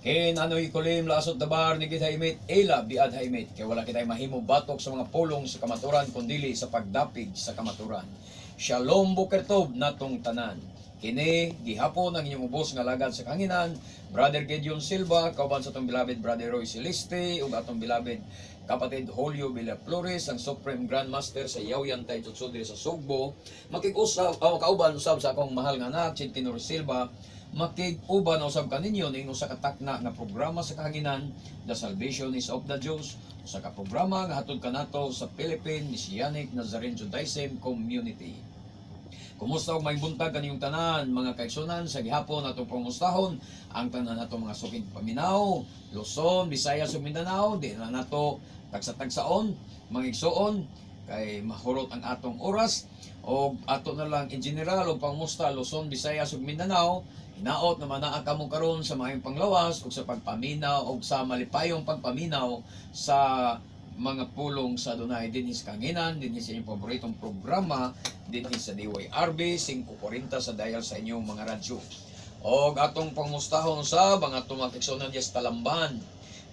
Ken anoy kulim lasot dabar ni kita imit ela biad haimit kay wala kitay mahimo batok sa mga pulong sa kamaturan kundili sa pagdapig sa kamaturan. Shalom boker tov natong tanan. Kini gihapon ang inyong ubos nga lagad sa kahanginan, Brother Gideon Silva, kauban sa atong beloved Brother Roy Celeste ug atong beloved kapatid Julio Villaflores, ang Supreme Grandmaster sa Yaw-Yan Taijutsu diri sa Sugbo. Makig-usab, oh, kauban usab sa akong mahal nga anak, Chid Kinor Silva, makig-uban usab kaninyo ning usa ka takna nga programa sa kahanginan, The Salvation is of the Jews, usa ka programa nga hatod kanato sa Philippine Messianic Nazarene Judaism Community. Kumusta og may buntag kaniyong tanan, mga kaigsunan? Sa gihapon atong pangustahon ang tanan natong mga suking paminaw, Luzon, Visayas ug Mindanao. Di na nato tagsa-tagsaon, mga igsuon, kay mahurot ang atong oras, og ato na lang in general og pangusta Luzon, Visayas ug Mindanao. Hinaot na manaa kamo karon sa maayong panglawas ug sa pagpaminaw ug sa malipayong pagpaminaw sa mga pulong sa Adonai dinhi sa kahanginan, dinhi sa inyong paboritong programa, dinhi sa DYRB 540 sa dial sa inyong mga radyo. Og atong pangustahon sa mga atong mga kaigsuonan diya sa Talamban.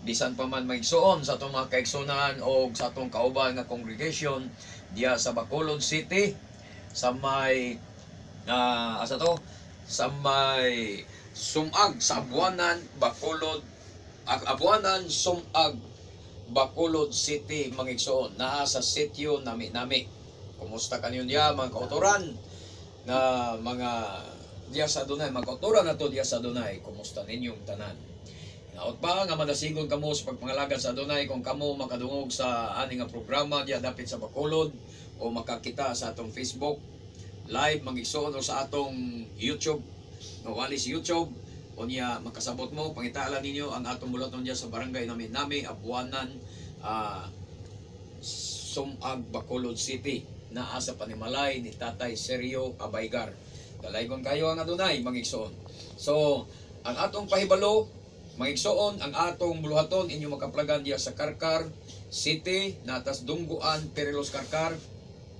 Bisan pa man, maigsuon, sa atong mga kaigsuonan og sa atong kauban nga congregation diya sa Bacolod City sa may asa to, sa may Sumag sa Abuanan, Bacolod, Abuanan, Sumag, Bacolod City, mga igsoon, naa sa sitio Nami Nami. Kumusta kanyo diya, mga kauturan nga mga diya sa Adonai, mga kauturan nato diya sa Adonai? Kumusta ninyong tanan? Hinaot pa nga madasigon kamo sa pagpangalagad sa Adonai. Kung kamo makadungog sa ani nga programa diya dapit sa Bacolod o makakita sa atong Facebook live, mga igsoon, o sa atong YouTube, wali si YouTube unya makasabot mo, pangitala ninyo ang atong buluhaton diya sa barangay Nami Nami, Abuanan, Sumag, Bacolod City, naa sa panimalay ni Tatay Sergio Abaygar. Dalaygon kayo ang Adonai, mga igsoon. So ang atong pahibalo, mga igsoon, ang atong buluhaton inyo makaplagan diya sa Carcar City, natas Dungguan, Perilos, Carcar,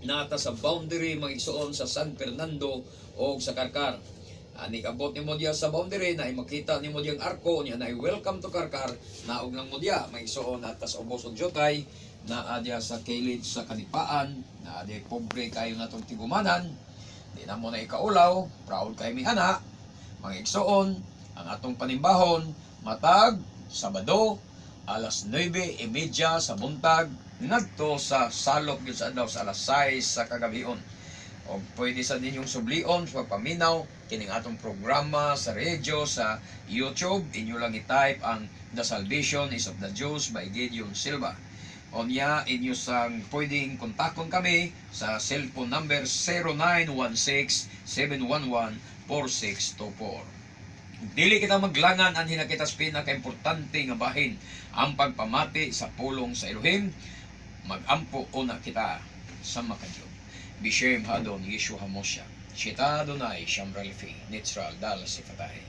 nata sa boundary, mga igsoon, sa San Fernando o sa Carcar. Ani kabot nimo diya sa boundary na makita nimo diyang arko niya na "Welcome to Carcar", naog lang mo diya, mga igsoon, atas ubos og jutay naa diya sa kilid sa Kanipaan. Naa diya, pobre kayo natong tigumanan, di na mo na ikaulaw, proud kay mi ana, mga igsoon. Ang atong panimbahon matag Sabado alas 9:30 sa buntag ngadto sa salop gyud sa adlaw sa alas 6 sa kagabion. O pwede sa ninyong sublion sa pagpaminaw kining atong programa sa radio sa YouTube. Inyo lang i-type ang The Salvation is of the Jews by Gideon Silva. Onya inyo sang pwedeng kontakon kami sa cellphone number 0916 711 4624. Dili kita maglangan anhi na kita sa pinakaimportante nga bahin, ang pagpamati sa pulong sa Elohim. Magampo una kita sa Makadiyos. Bishem Hadon Yeshua Hamosha. Shita Adonai Shamra Lefi Nitral Dal Sifatay.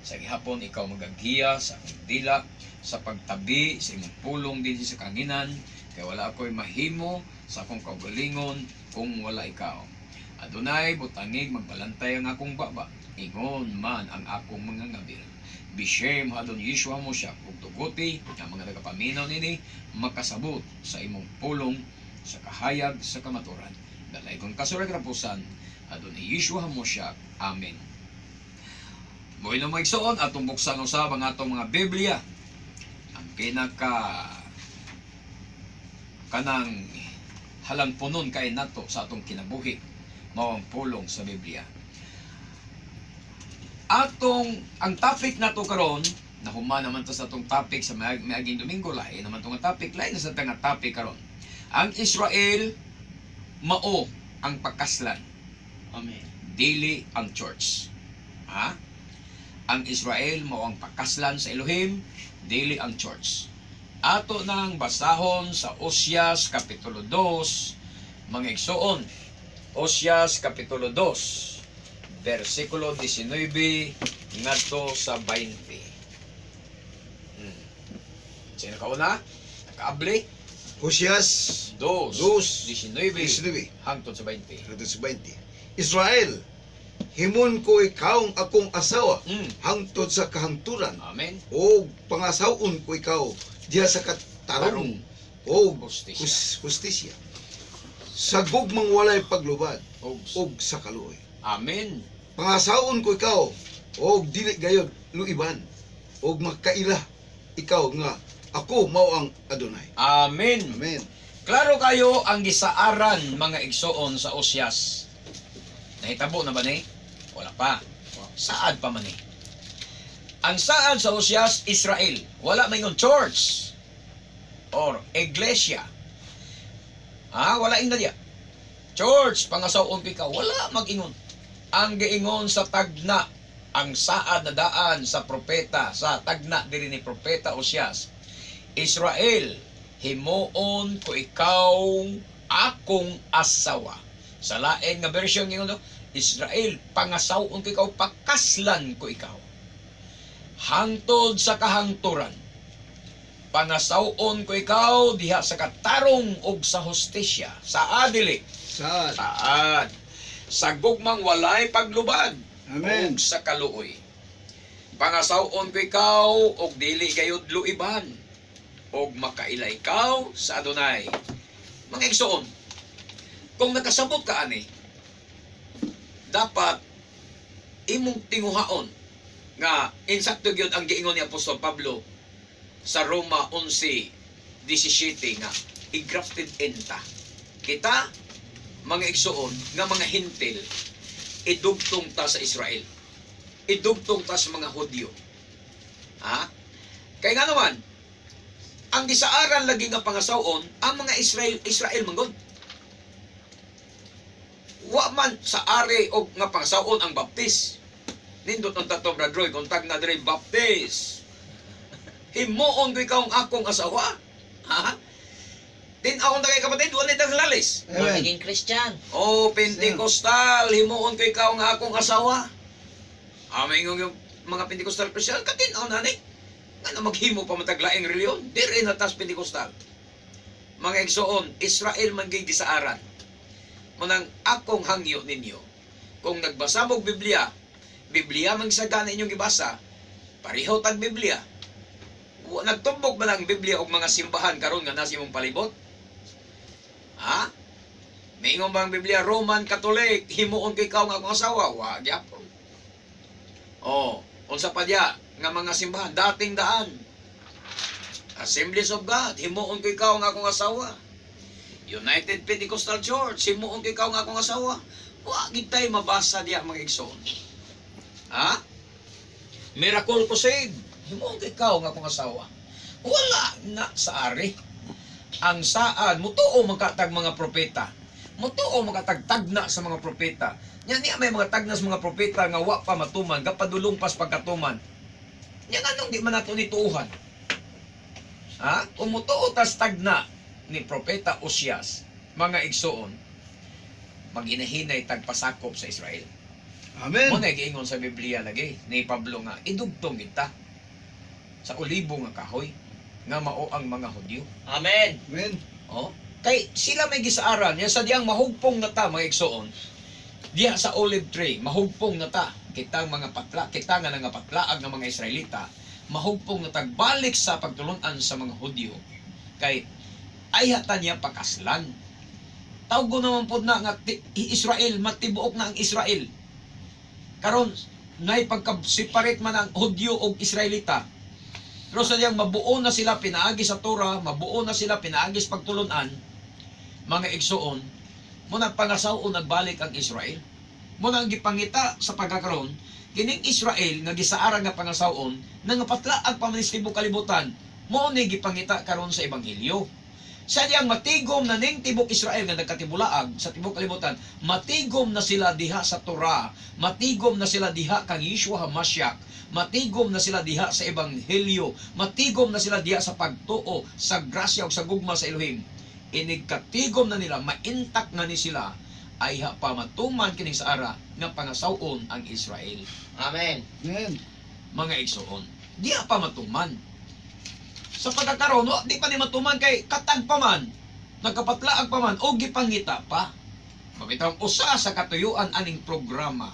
Sa gihapon, ikaw magagiya sa akong dila sa pagtabi sa imong pulong dinhi sa kahanginan, kay wala ako'y mahimo sa akong kaugalingon kung wala ikaw. Adonai, butangig magbalantay ang akong baba, ingon man ang akong mga ngabil. Bishem Hadon Yeshua Moshiach, ug tuguti ang mga nagapaminaw nini makasabot sa imong pulong sa kahayag sa kamaturan. Dalaygon ka sa karapusan, Adonai Yeshua Moshiach. Amen. Bueno, mga igsoon, atong buksan usab ang atong mga Biblia. Ang pinaka kanang halangpunon kay nato sa atong kinabuhi mao ang pulong sa Biblia. Atong ang topic nato karon, nahuman naman to sa atong topic sa miaging Domingo, lahi naman tong topic, lahi na sa nga topic karon. Ang Israel mao ang pakaslan, Amen. Dili ang church. Ha? Ang Israel mao ang pakaslan sa Elohim, dili ang church. Ato nang basahon sa Osyas Kapitulo 2, mga igsoon. Osyas Kapitulo 2, versikulo 19 ngadto sa 20. Sino kauna? Nakaabli? Oseas 2, 2, 19, 19 hangtod sa 20. hangtod sa 20. Israel, Himon ko ikaw ang akong asawa hangtod sa kahangturan Amen. o pangasawon ko ikaw diha sa katarong o Hustisya. Hustisya sa gugmang walay paglubad Og og sa kaluoy. Amen. Pangasawon ko ikaw og dili gayod luiban og makaila ikaw nga ako mao ang Adonai. Amen. Amen. Klaro kayo ang gisaaran, mga igsoon, sa Osyas. Nahitabo na ba ni? Wala pa. Saad pa man ni. Ang saad sa Osyas, Israel. Wala may church or iglesia. Ha? Wala ingna diya. Church, pangasawon ko ikaw. Wala mag-ingon. Ang giingon sa tagna, ang saad na daan sa propeta, sa tagna diri ni Propeta Osyas. Israel, himuon ko ikaw akong asawa. Sa lain nga version ingon do, Israel, pangasawon ko ikaw, pakaslan ko ikaw. Hangtod sa kahangturan. Pangasawon ko ikaw diha sa katarong ug sa hustisya, sa adili, Saad. saad. Sa gugmang walay paglubad Amen. ug sa kaluoy. Pangasawon ko ikaw og dili gayud luiban og makaila ikaw sa Adonai. Mga igsoon, kung nakasabot ka ani, dapat imong tinguhaon nga insakto gyud ang giingon ni Apostol Pablo sa Roma 11:17 nga i-grafted in ta. Kita, mga igsoon, nga mga Hentil, idugtong ta sa Israel. Idugtong ta sa mga Hudyo. Ha? Kay nga naman, ang gisaaran lagi nga pangasawon, ang mga Israel Israel manggod. Wa man sa ari og nga pangasawon ang Baptist. Nindot ang tato, Brad Roy, kung tag na diri Baptist. Himuon ko ikaw ang akong asawa. Ha? Tin-awon ta kay kapatid, wala nitang lalis. Amen. Magiging Christian. Oh, Pentecostal, himuon ko ikaw ang akong asawa. Aming yung mga Pentecostal Christian, katin-aw na ni. Nga na maghimo pa mataglaing reliyon, dire na tas Pentecostal. Mga igsoon, Israel man gay gisaaran. Munang akong hangyo ninyo. Kung nagbasa mo og Biblia, Biblia man sa gana inyong gibasa, pareho tag Biblia. Nagtumbok man ang Biblia og mga simbahan karon nga nasa imong palibot? Ha? Mingon ba ang Biblia, Roman Catholic, himuon ko ikaw nga akong asawa? Wa gyapon. Oh, unsa pa diya nga mga simbahan, Dating Daan. Assemblies of God, himuon ko ikaw nga akong asawa. United Pentecostal Church, himuon ko ikaw nga akong asawa. Wa gid tay mabasa diya, mga igsoon. Ha? Miracle Crusade, himuon ko ikaw nga akong asawa. Wala na sa ari. Ang saan, mutuo magkatag mga propeta. Mutuo makatagtagna sa mga propeta. Nya niya may mga tagna sa mga propeta nga wa pa matuman, gapadulong pas pagkatuman. Nya nganong di man nato ni tuuhan? Ha? Kung mutuo tas tagna ni Propeta Osias, mga igsoon, maginahinay tagpasakop sa Israel. Amen. Mo na giingon sa Biblia lagi ni Pablo nga idugtong kita sa olibo nga kahoy nga mao ang mga Hudyo. Amen. Amen. Oh, kay sila may gisaaran yan sa diyang mahugpong na ta, mga igsoon. Diha sa olive tree, mahugpong na ta kitang mga patla, kita nga nangapatlaag nga mga Israelita, mahugpong na tagbalik sa pagtulunan sa mga Hudyo. Kay ay hata niya pakaslan. Tawgo naman pod na nga Israel, matibuok na ang Israel. Karon nay pagka-separate man ang Hudyo og Israelita. Pero sa diyang mabuo na sila pinaagi sa Torah, mabuo na sila pinaagi sa pagtulunan, mga igsoon, muna pangasaw nagbalik ang Israel. Muna ang gipangita sa pagkakaroon, kining Israel nga gisaarang nga pangasawon, nangapatlaag pa man sa tibok kalibutan, mao ni gipangita karon sa Ebanghelyo. Sa diyang matigom na ning tibok Israel nga nagkatibulaag sa tibok kalibutan, matigom na sila diha sa Torah, matigom na sila diha kang Yeshua HaMashiach, matigom na sila diha sa Ebanghelyo, matigom na sila diha sa pagtuo, sa grasya ug sa gugma sa Elohim. Inig katigom na nila, maintak na ni sila, ay ha pa matuman kining sa ara nga pangasawon ang Israel. Amen. Amen. Mga igsoon, diha pa matuman. Sa pagkakaroon, wa, di pa ni matuman kay katag pa man, nagkapatlaag pa man, o gipangita pa. Mabitang usa sa katuyuan aning programa.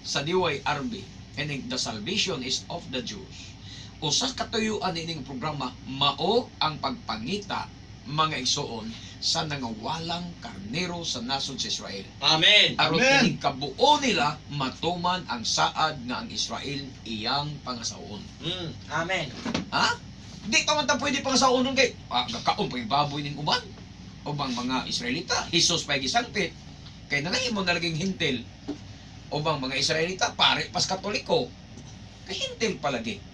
Sa DYRB, kining "The Salvation is of the Jews." Usa ka katuyuan ining programa mao ang pagpangita, mga igsoon, sa nangawalang karnero sa nasod sa Israel. Amen. Aron Amen. ining kabuo nila matuman ang saad nga ang Israel iyang pangasaon. Amen. Ha? Di pa man ta pwede pangasaon nun kay gakaon pa yung baboy ning uban. Ubang mga Israelita, Hesus pa gisangpit kay nangahimo na laging Hentil. Ubang mga Israelita pare pas Katoliko. Kay Hentil palagi.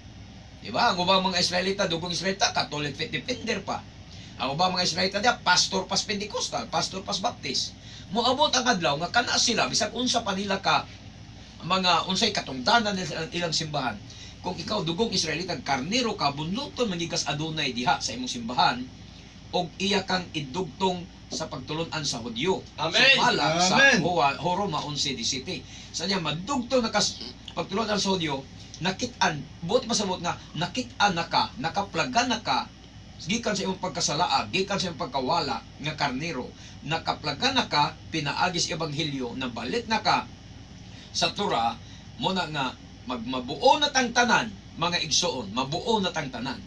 Di ba? Ang ubang mga Israelita, dugong Israelita, Catholic faith defender pa. Ang ubang mga Israelita diya, pastor pas Pentecostal, pastor pas Baptist. Moabot ang adlaw nga kana sila bisag unsa pa nila ka mga unsay katungdanan nila ilang simbahan. Kung ikaw dugong Israelita, karnero ka, bunluton magikas adunay diha sa imong simbahan og iya kang idugtong sa pagtulun-an sa Hudyo. Amen. Sumala sa Amen. Hoa, Horoma 11 City. Sa niya madugtong na kas pagtulun-an sa Hudyo, nakit-an, buot pasabot nga nakit-an na ka, nakaplagan na ka gikan sa imong pagkasalaa, gikan sa imong pagkawala nga karnero, nakaplagan na ka pinaagi sa ebanghelyo, nabalit na ka sa Torah, mo na nga magmabuo na tang tanan, mga igsoon, mabuo na tang tanan.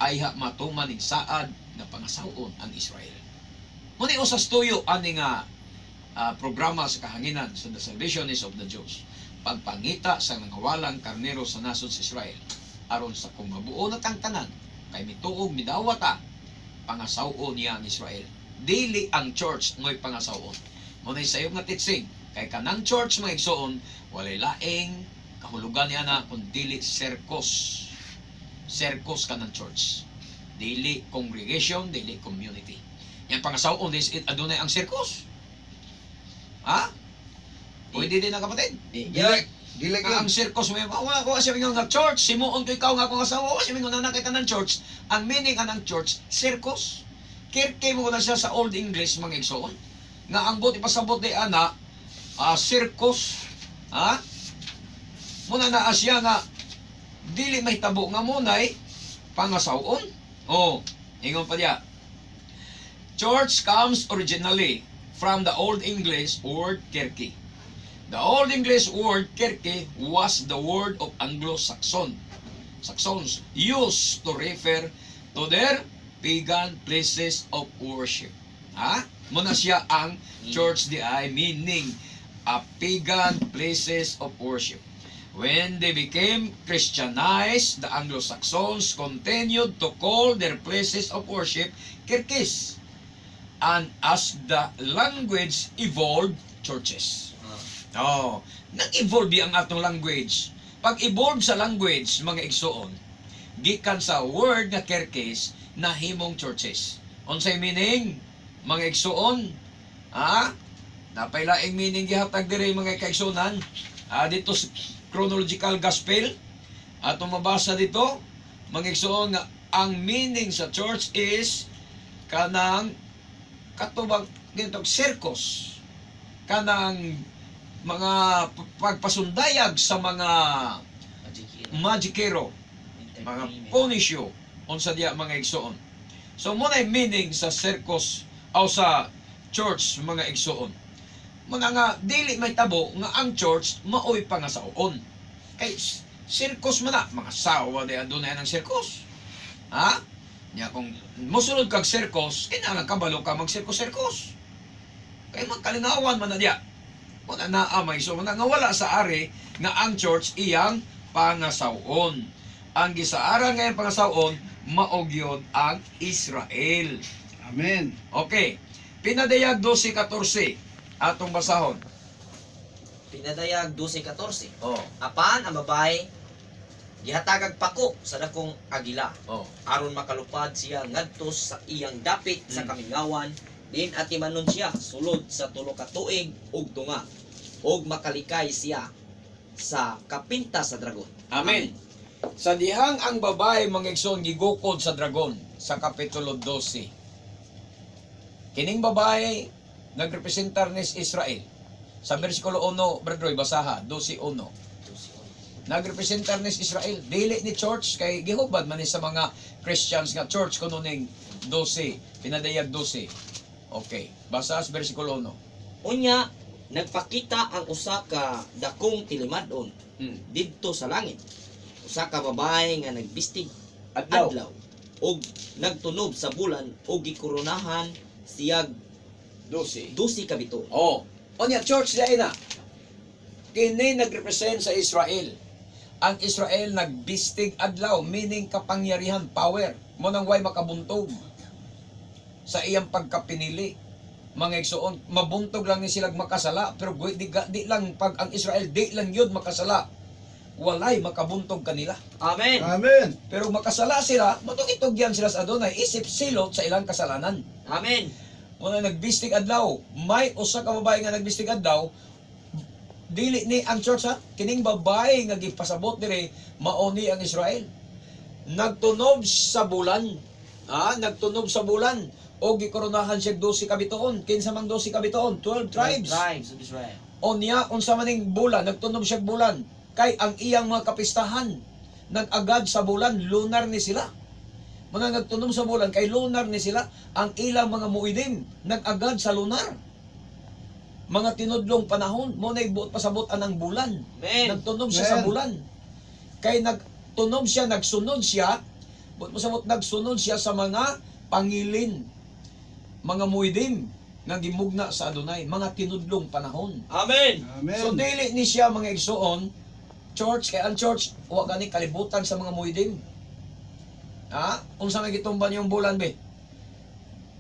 Ayha matuman ning saad nga pangasaw-on ang Israel. Muna usas tuyo ani nga programa sa kahanginan sa "The Salvation is of the Jews." Pagpangita sa nangawalang karnero sa nasod sa Israel. Aron sa kung mabuo na tang tanan, kay mituog midawata, pangasaw-on niya ang Israel. Dili ang church mo'y pangasaw-on. Muna sayop nga teaching, kay kanang church, mga igsoon, walay laing kahulugan niya na kung dili circus. Circus kanang church. Dili congregation, dili community. Yang pangasaw-on is it adunay ang circus. Ha? Pwede din na, kapatid. Di Dili, dili Nga ang gyud. circus may wala ko siya mingon nga church, simuon ko ikaw nga akong asawa, wa siya mingon na kay kanang church. Ang meaning anang church, circus. Kirke mo na siya sa Old English, mga igsoon. Nga ang buot ipasabot ni ana, circus. Ha? Muna naa siya nga dili mahitabo nga munay pangasaw-on. Oh, ingon pa diya. Church comes originally from the Old English word "kirke." The Old English word "kirke" was the word of Anglo-Saxon Saxons used to refer to their pagan places of worship. Ha? Muna siya ang church di ay meaning a pagan places of worship. When they became Christianized, the Anglo-Saxons continued to call their places of worship kirkes. And as the language evolved, churches. Oh, nag-evolve ang atong language. Pag evolve sa language, mga igsoon, gikan sa word nga kerkes, nahimong churches. Unsay meaning, mga igsoon? Ha? Napaylaing meaning gihatag diri, mga kaigsunan. Dito sa Chronological Gospel, atong mabasa dito, mga igsoon, nga ang meaning sa church is kanang katubang ganito circus, kanang mga pagpasundayag sa mga magikero, mga pony show, unsa diya, mga igsoon. So mo na meaning sa circus o sa church, mga igsoon. Muna nga dili may tabo nga ang church maoy pangasaw-on. Kay circus man na, mga sawa di adunay ng circus. Ha? Nya kung mosulod kag circus, kinahanglan kabalo ka mag circus-circus. Kay magkalingawan man na diya. Muna naa may so muna nga wala sa ari nga ang church iyang pangasaw-on. Ang gisaaran ngayon pangasaw-on mao gyud ang Israel. Amen. Okay. Pinadayag 12:14 atong basahon. Pinadayag 12:14. Oh, Apan ang babae gihatagag pako sa dakong agila aron makalupad siya ngadto sa iyang dapit sa kamingawan din atimanon siya sulod sa 3 ka tuig ug tunga ug makalikay siya sa kapinta sa dragon. Amen. Sa dihang ang babae, mga igsoon, gigukod sa dragon sa Kapitulo 12. Kining babae nagrepresentar ni Israel. Sa versikulo 1, Brother Roy, basaha, 12:1. Nagrepresentar ni Israel, dili ni church kay gihubad man ni sa mga Christians nga church kuno ning 12, Pinadayag 12. Okay, basa sa versikulo 1. Unya, Nagpakita ang usa ka dakong tilimad-on didto sa langit. Usa ka babae nga nagbistig Adlaw. Adlaw og nagtunob sa bulan og gikoronahan siyag 12. 12 ka bituon. Oh. Onya, church diay na. Kini nagrepresent sa Israel. Ang Israel nagbistig adlaw, meaning kapangyarihan, power. Mao nang way makabuntog sa iyang pagkapinili. Mga igsoon, mabuntog lang ni sila makasala, pero di lang pag ang Israel di lang yun makasala. Walay makabuntog kanila. Amen. Amen. Pero makasala sila, matugitugyan sila sa Adonai, isip silot sa ilang kasalanan. Amen. Muna nagbistig adlaw, may usa ka babae nga nagbistig adlaw, dili ni ang church ha, kining babae nga gipasabot dire mao ni ang Israel. Nagtunob sa bulan. Ah, nagtunob sa bulan o gikoronahan siya 12 ka bituon. Kinsa mang 12 ka bituon? 12 tribes. Tribes of Israel. Onya unsa man ning bulan, nagtunob siya bulan kay ang iyang mga kapistahan nag-agad sa bulan, lunar ni sila. Mga nagtunom sa bulan kay lunar ni sila, ang ilang mga muidim nag-agad sa lunar. Mga tinudlong panahon, mo na buot pasabot anang bulan. Amen. Nagtunom siya sa Amen. bulan. Kay nagtunom siya, nagsunod siya, buot pasabot nagsunod siya sa mga pangilin, mga muidim nga gimugna sa Adonai, mga tinudlong panahon. Amen. Amen. So dili ni siya, mga igsoon, church, kay ang church wa gani kalibutan sa mga muidim. Ha? Unsa may gitumban yung bulan be?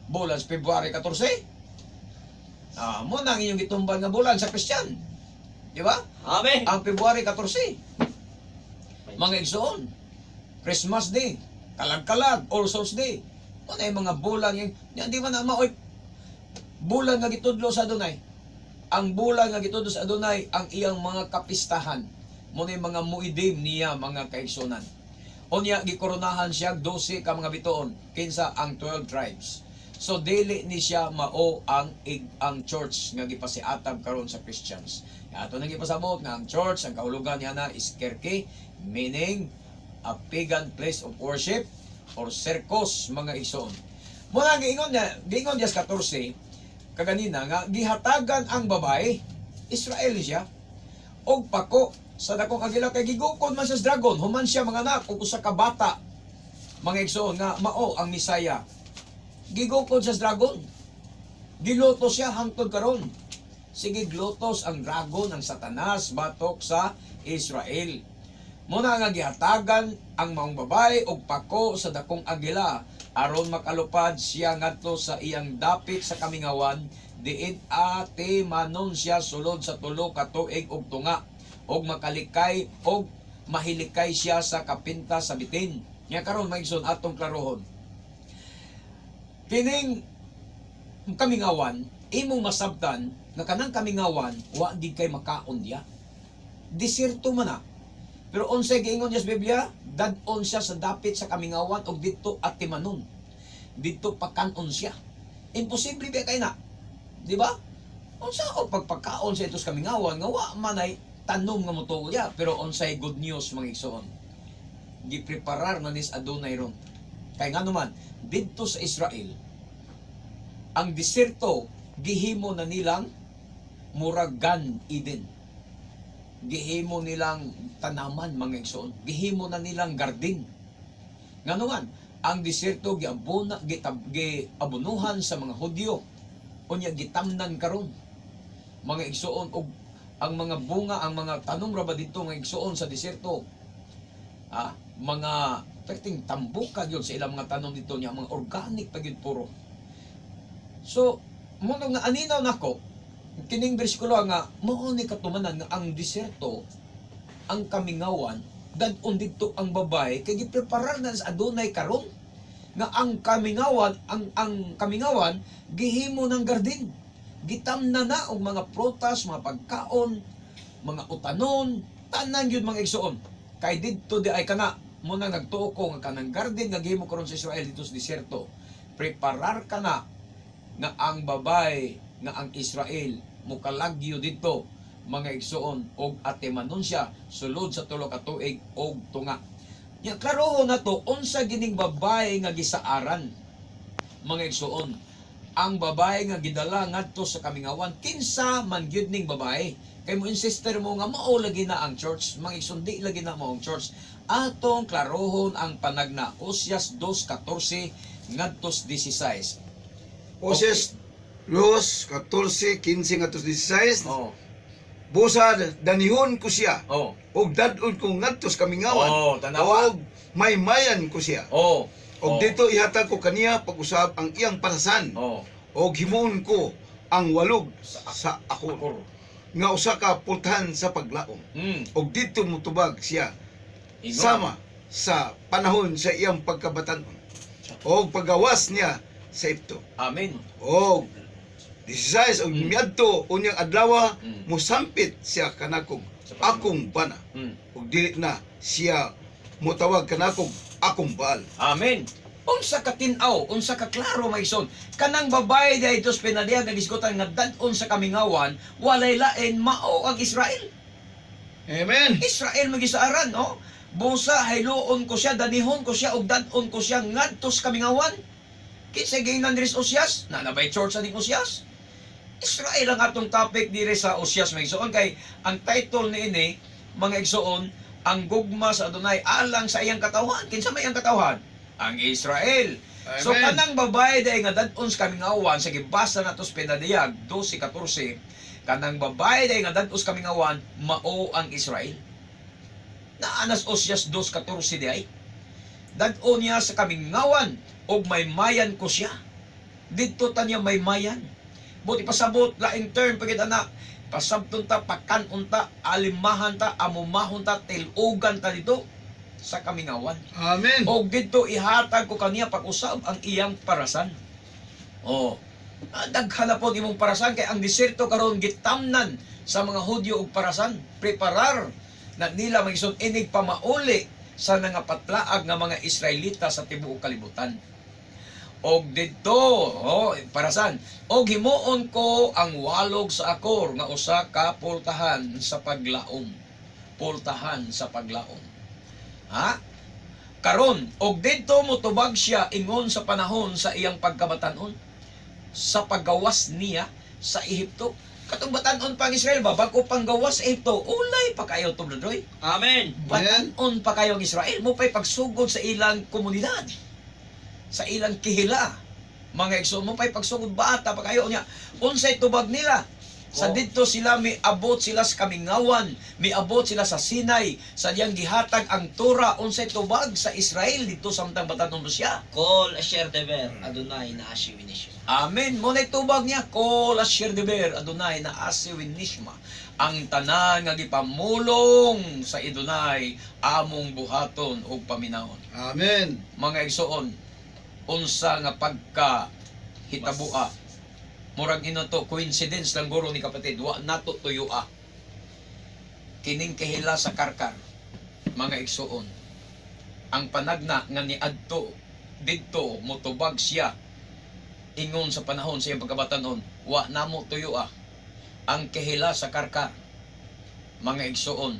Bulan sa February 14. Ah, mo na ang inyong gitumban nga bulan sa Christian. Di ba? Amen. Ang February 14. Mga igsoon, Christmas Day, kalag-kalag, All Souls Day. Mo na yung mga bulan yung, yan, di ba na maoy bulan nga gitudlo sa Adonai. Ang bulan nga gitudlo sa Adonai ang iyang mga kapistahan. Mo na yung mga muidim niya, mga kaigsunan. Unya gikoronahan siya 12 ka mga bituon, kinsa ang 12 tribes. So dili ni siya mao ang church nga gipasiatab karon sa Christians. Ato nang gipasabot nga ang church, ang kahulugan niya na is kerke, meaning a pagan place of worship or circus, mga igsoon. Muna giingon niya, giingon niya sa 14 kaganina nga gihatagan ang babae, Israel siya, og pako sa dakong agila kay gigukod man siya sa dragon human siya manganak og usa ka bata, mga igsoon, nga mao ang Misaya. Gigukod siya sa dragon, giluto siya hangtod karon. Sige glutos ang dragon, ang Satanas, batok sa Israel. Muna nga gihatagan ang maong babae og pako sa dakong agila aron makalupad siya ngadto sa iyang dapit sa kamingawan, diin ate manon siya sulod sa 3 ka tuig og tunga og makalikay og mahilikay siya sa kapinta sa bitin. Nya karon, mga igsoon, atong klarohon. Kining kamingawan, imong masabtan nga kanang kamingawan wa gid kay makaon diya. Diserto man na. Pero unsay giingon niya sa Biblia, dad-on siya sa dapit sa kamingawan og didto atimanon. Didto pakanon siya. Imposible ba kay na? Di ba? Unsa o pagpagkaon sa ito sa kamingawan nga wa man ay tanom nga motuo ya? Pero unsay good news, mga igsoon? Gipreparar na nis Adonai ron. Kay ngano man didto sa Israel, ang diserto gihimo na nilang murag Gan Eden. Gihimo nilang tanaman, mga igsoon. Gihimo na nilang garden. Ngano man ang diserto giabona gitab giabunuhan sa mga Hudyo. Unya gitamnan karon, mga igsoon, og ang mga bunga, ang mga tanom ra ba didto, mga igsoon, sa diserto. Ah, mga perting tambuka gyud sa ilang mga tanom dito niya, mga organic pa gyud puro. So, mo nga aninaw nako kining bersikulo nga mao ni katumanan nga ang diserto, ang kamingawan, dad-on didto ang babae kay gipreparar na sa Adonai karon nga ang kamingawan, ang kamingawan gihimo ng garden, gitamna na og mga prutas, mga pagkaon, mga utanon, tanan gyud, mga igsoon, kay didto di ay kana mo nang nagtuo ko nga kanang garden nga gihimo karon sa Israel dito sa diserto, preparar ka na nga ang babae nga ang Israel mukalagyo didto, mga igsoon, og atimanon siya sulod sa 3 ka tuig og tunga. Nya klarohon na to unsa gining babae nga gisaaran, mga igsoon. Ang babae nga gidala ngadto sa kamingawan, kinsa man gyud ning babae? Kay mo insister mo nga mao lagi na ang church, mga igsoon, di lagi na mao ang church. Atong klarohon ang panagna, Osias 2:14 ngadto 16. Osias 2:14, 15 ngadto 16. Oh. Busa danihon ko siya ug dad-on ko ngadto sa kamingawan. Oh, tanawa. Og maymayan ko siya. Og dito ihatag ko kaniya pag-usab ang iyang parasan. Og himuon ko ang walog sa ako Akor. nga usa ka pultahan sa paglaom. Og dito mutubag siya Ingon. sama sa panahon sa iyang pagkabatanon og paggawas niya sa Ehipto. Amen. Og 16, og miadto unyang adlaw, mosampit siya kanakog Sa panahon. akong bana ug dili na siya motawag kanakog akong Baal. Amen. Unsa ka tin-aw, unsa ka klaro, mga igsoon. Kanang babae dahil dos pinadiha nga gisgutan nga dad-on sa kamingawan, walay lain mao ang Israel. Amen. Israel magisaaran, no? Busa hayloon ko siya, danihon ko siya ug dad-on ko siya ngadto sa kamingawan. Kinsa giingnan diri sa Osias? Na nabay church aning Osias? Israel ang atong topic diri sa Osias, mga igsoon, kay ang title niini, mga igsoon, ang gugma sa Adonai alang sa iyang katawhan. Kinsa may iyang katawhan? Ang Israel. So Amen. kanang babae dahil nga dad-on sa kamingawan sa gibasa nato sa Pinadiyag 12:14, kanang babae dahil nga dad-on sa kamingawan mao ang Israel. Naanas Osias 2:14 di ay. Dad-on niya sa kamingawan og maymayan ko siya. Didto ta niya maymayan. Buti pasabot laing term pagid ana. Pasabton ta, pakan-on ta, alimahan ta, amumahon ta, tilugan ta dito sa kamingawan. Amen. Og didto ihatag ko kaniya pag-usab ang iyang parasan. Oh. Daghan na pod imong parasan kay ang diserto karon gitamnan sa mga Hudyo og parasan, preparar na nila, mga igsoon, inig pamauli sa nangapatlaag nga mga Israelita sa tibuok kalibutan. Og didto, oh, parasan, og himuon ko ang walog sa Akor nga usa ka pultahan sa paglaom. Pultahan sa paglaom. Ha? Karon, og didto motubag siya ingon sa panahon sa iyang pagkabatanon sa paggawas niya sa Ehipto. Katong batanon pang Israel ba, bago panggawas sa Ehipto, ulay pa kayo to, Brother. Amen. Batanon pa kayo ang Israel, mo pa'y pagsugod sa ilang komunidad, sa ilang kihila. Mga igsoon, mo pa'y pagsugod, bata pa kayo niya. Unsay tubag nila? Sa didto sila miabot sila sa kamingawan, miabot sila sa Sinai, sa diyang gihatag ang Torah, unsay tubag sa Israel didto samtang batanon mo siya. Kol asher deber Adonai naasi winishma. Amen. Mo na'y tubag niya, kol asher deber Adonai naasi winishma. Ang tanan nga gipamulong sa Adonai among buhaton ug paminawon. Amen. Mga igsoon, unsa nga pagka hitabua. Murag ino to, coincidence lang guro ni kapatid, wa nato tuyua. Kining kahila sa Karkar, mga igsoon. Ang panagna nga niadto didto motubag siya ingon sa panahon sa iyang pagkabatanon, wa namo tuyua. Ang kahila sa Karkar, mga igsoon,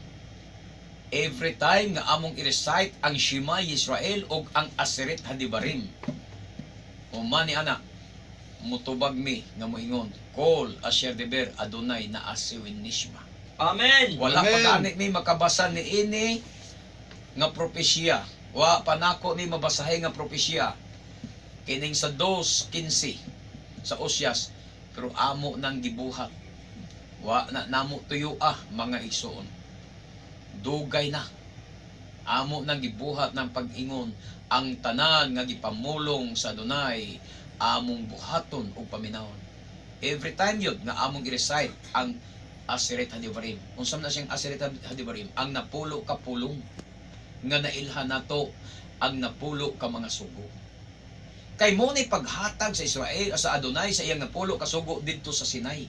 every time nga among i-recite ang Shema Yisrael og ang Aseret Hadibarim, o mani ana, mutubag mi nga moingon, Kol asher deber Adonai na asiwin nishma. Amen. Wala pa Amen. gani mi makabasa ni ini nga propesya. Wa pa nako ni mabasahin nga propesya. Kining sa 2:15 sa Osyas, pero amo nang gibuhat. Wa na namo tuyo ah, mga igsoon. Dugay na. Amo nang gibuhat ng pag-ingon ang tanan nga gipamulong sa Adonai among buhaton ug paminawon. Every time yun nga among i-recite ang Aseret Hadivarim. Unsa man na siyang Aseret Hadivarim? Ang napulo ka pulong nga nailhan nato ang napulo ka mga sugo. Kay mo ni paghatag sa Israel sa Adonai sa iyang napulo ka sugo didto sa Sinai.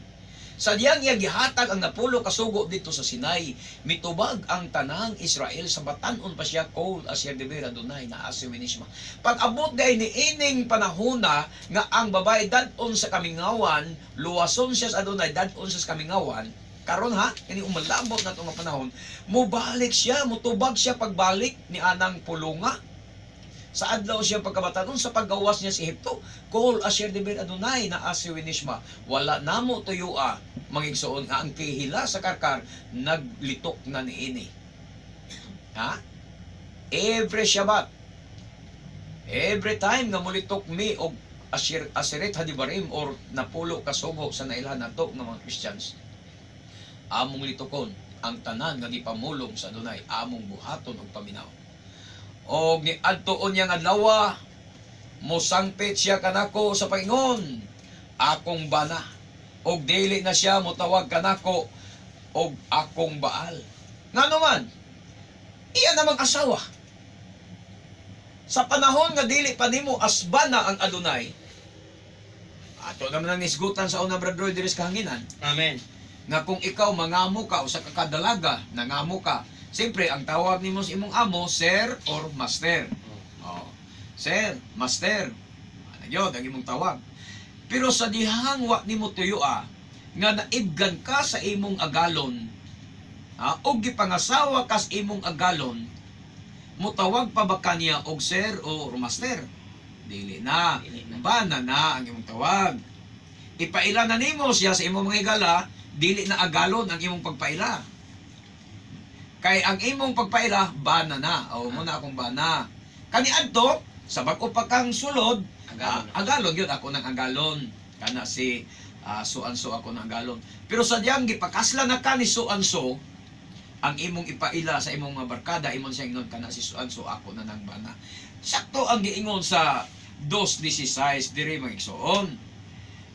Sa diyang iyang gihatag ang napulo ka sugo didto sa Sinai, mitubag ang tanang Israel sa batan-on pa siya, kol asher deber Adonai na asiwinisma. Pag abot day ni ining panahona nga ang babae dad-on sa kamingawan, luwason siya sa Adonai, dad-on siya sa kamingawan, karon ha, kini umalabot na nga panahon, mubalik siya, mutubag siya pagbalik ni anang pulunga. Sa adlaw siya pagkabatanon sa paggawas niya sa Ehipto, kol asher deber Adonai na asi winishma. Wala namo tuyua mangigsuon nga ang kihila sa karkar naglitok na niini. Ha? Every Shabbat, every time nga mulitok mi og asher aseret hadibarim or napulo ka sugo sa nailhan nato nga mga Christians, among litokon ang tanan nga gipamulong sa Adonai, among buhaton og paminaw. Og ni adtoon niyang adlaw, mosangpit siya kanako sa paingon, akong bana. Og dili na siya motawag kanako og akong Baal. Ngano man, iya namang asawa. Sa panahon nga dili pa nimo asbana ang Adonai, ato naman ang nisgutan sa una, Brad Roy, diri sa kahanginan, Amen. nga kung ikaw mangamo ka o sa kakadalaga, nangamo ka, siyempre ang tawag nimo sa imong amo, sir or master. Oh. Sir, master. Ano yun, ang imong tawag. Pero sa dihang wa nimo tuyo nga naibgan ka sa imong agalon, ha, og gipangasawa kas imong agalon, mutawag pa ba kaniya og sir o master? Dili na. Dili na. Bana na ang imong tawag. Ipaila na nimo siya sa imong mga higala, dili na agalon ang imong pagpaila. Kay ang imong pagpaila, bana na. O muna akong bana. Kani adto, sa bag-o pa kang sulod, Agalon. Agalon yun, ako ng agalon. Kana si so-and-so ako ng agalon. Pero sa diyang gipakasla na ka ni so-and-so, ang imong ipaila sa imong mga barkada, imong siya ingon kana si so-and-so ako na nang bana. Sakto ang giingon sa 2:16 diri mga igsoon.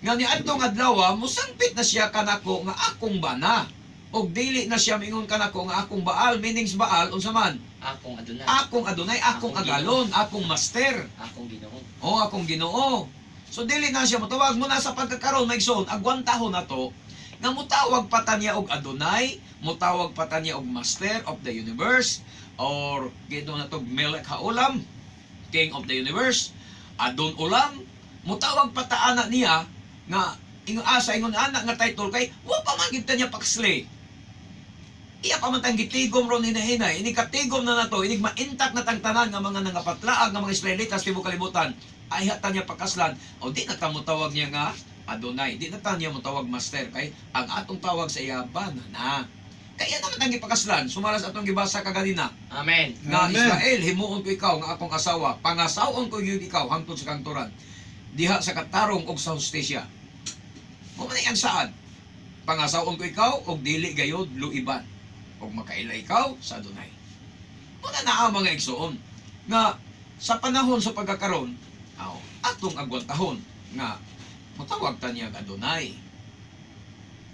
Nga ni adtong adlaw, mosangpit na siya kanako nga akong bana. Og dili na siya mingon kanako nga akong Baal, meanings Baal unsa man? Akong Adonai. Akong Adonai, akong Akong agalon, akong master. Akong Ginoo. O akong Ginoo. So dili na siya motawag mo na sa pagkakaroon maigsoon, agwantahon na to nga mutawag pa ta niya og Adonai, mutawag pa ta niya og Master of the Universe or gito na to Melech Haolam, King of the Universe, Adon Olam, mutawag pa ta ana niya nga ingon asa ingon ana nga title kay wa pa man gid ta niya paksli. Iya pa man tang gitigom ron hinahinay, inig katigom na nato, inig maintak na tang tanan nga mga nangapatlaag nga mga Israelitas tibuok kalibutan, ay hata niya pakaslan, o di na ta motawag niya nga Adonai, di na ta niya motawag Master, kay ang atong tawag sa iya bana na. Kaya naman ang gipakaslan, sumalas atong gibasa kaganina, Amen. nga Amen. Israel, himuon ko ikaw nga akong asawa, pangasawon ko gyud ikaw hangtod sa kangturan, diha sa katarong og sa hustisya. Mo man ang saad. Pangasawon ko ikaw og dili gayod luiban og makaila ikaw sa Adonai. Muna naa mga igsoon nga sa panahon sa pagkakaron, aw, atong agwantahon nga motawag ta niya og Adonai.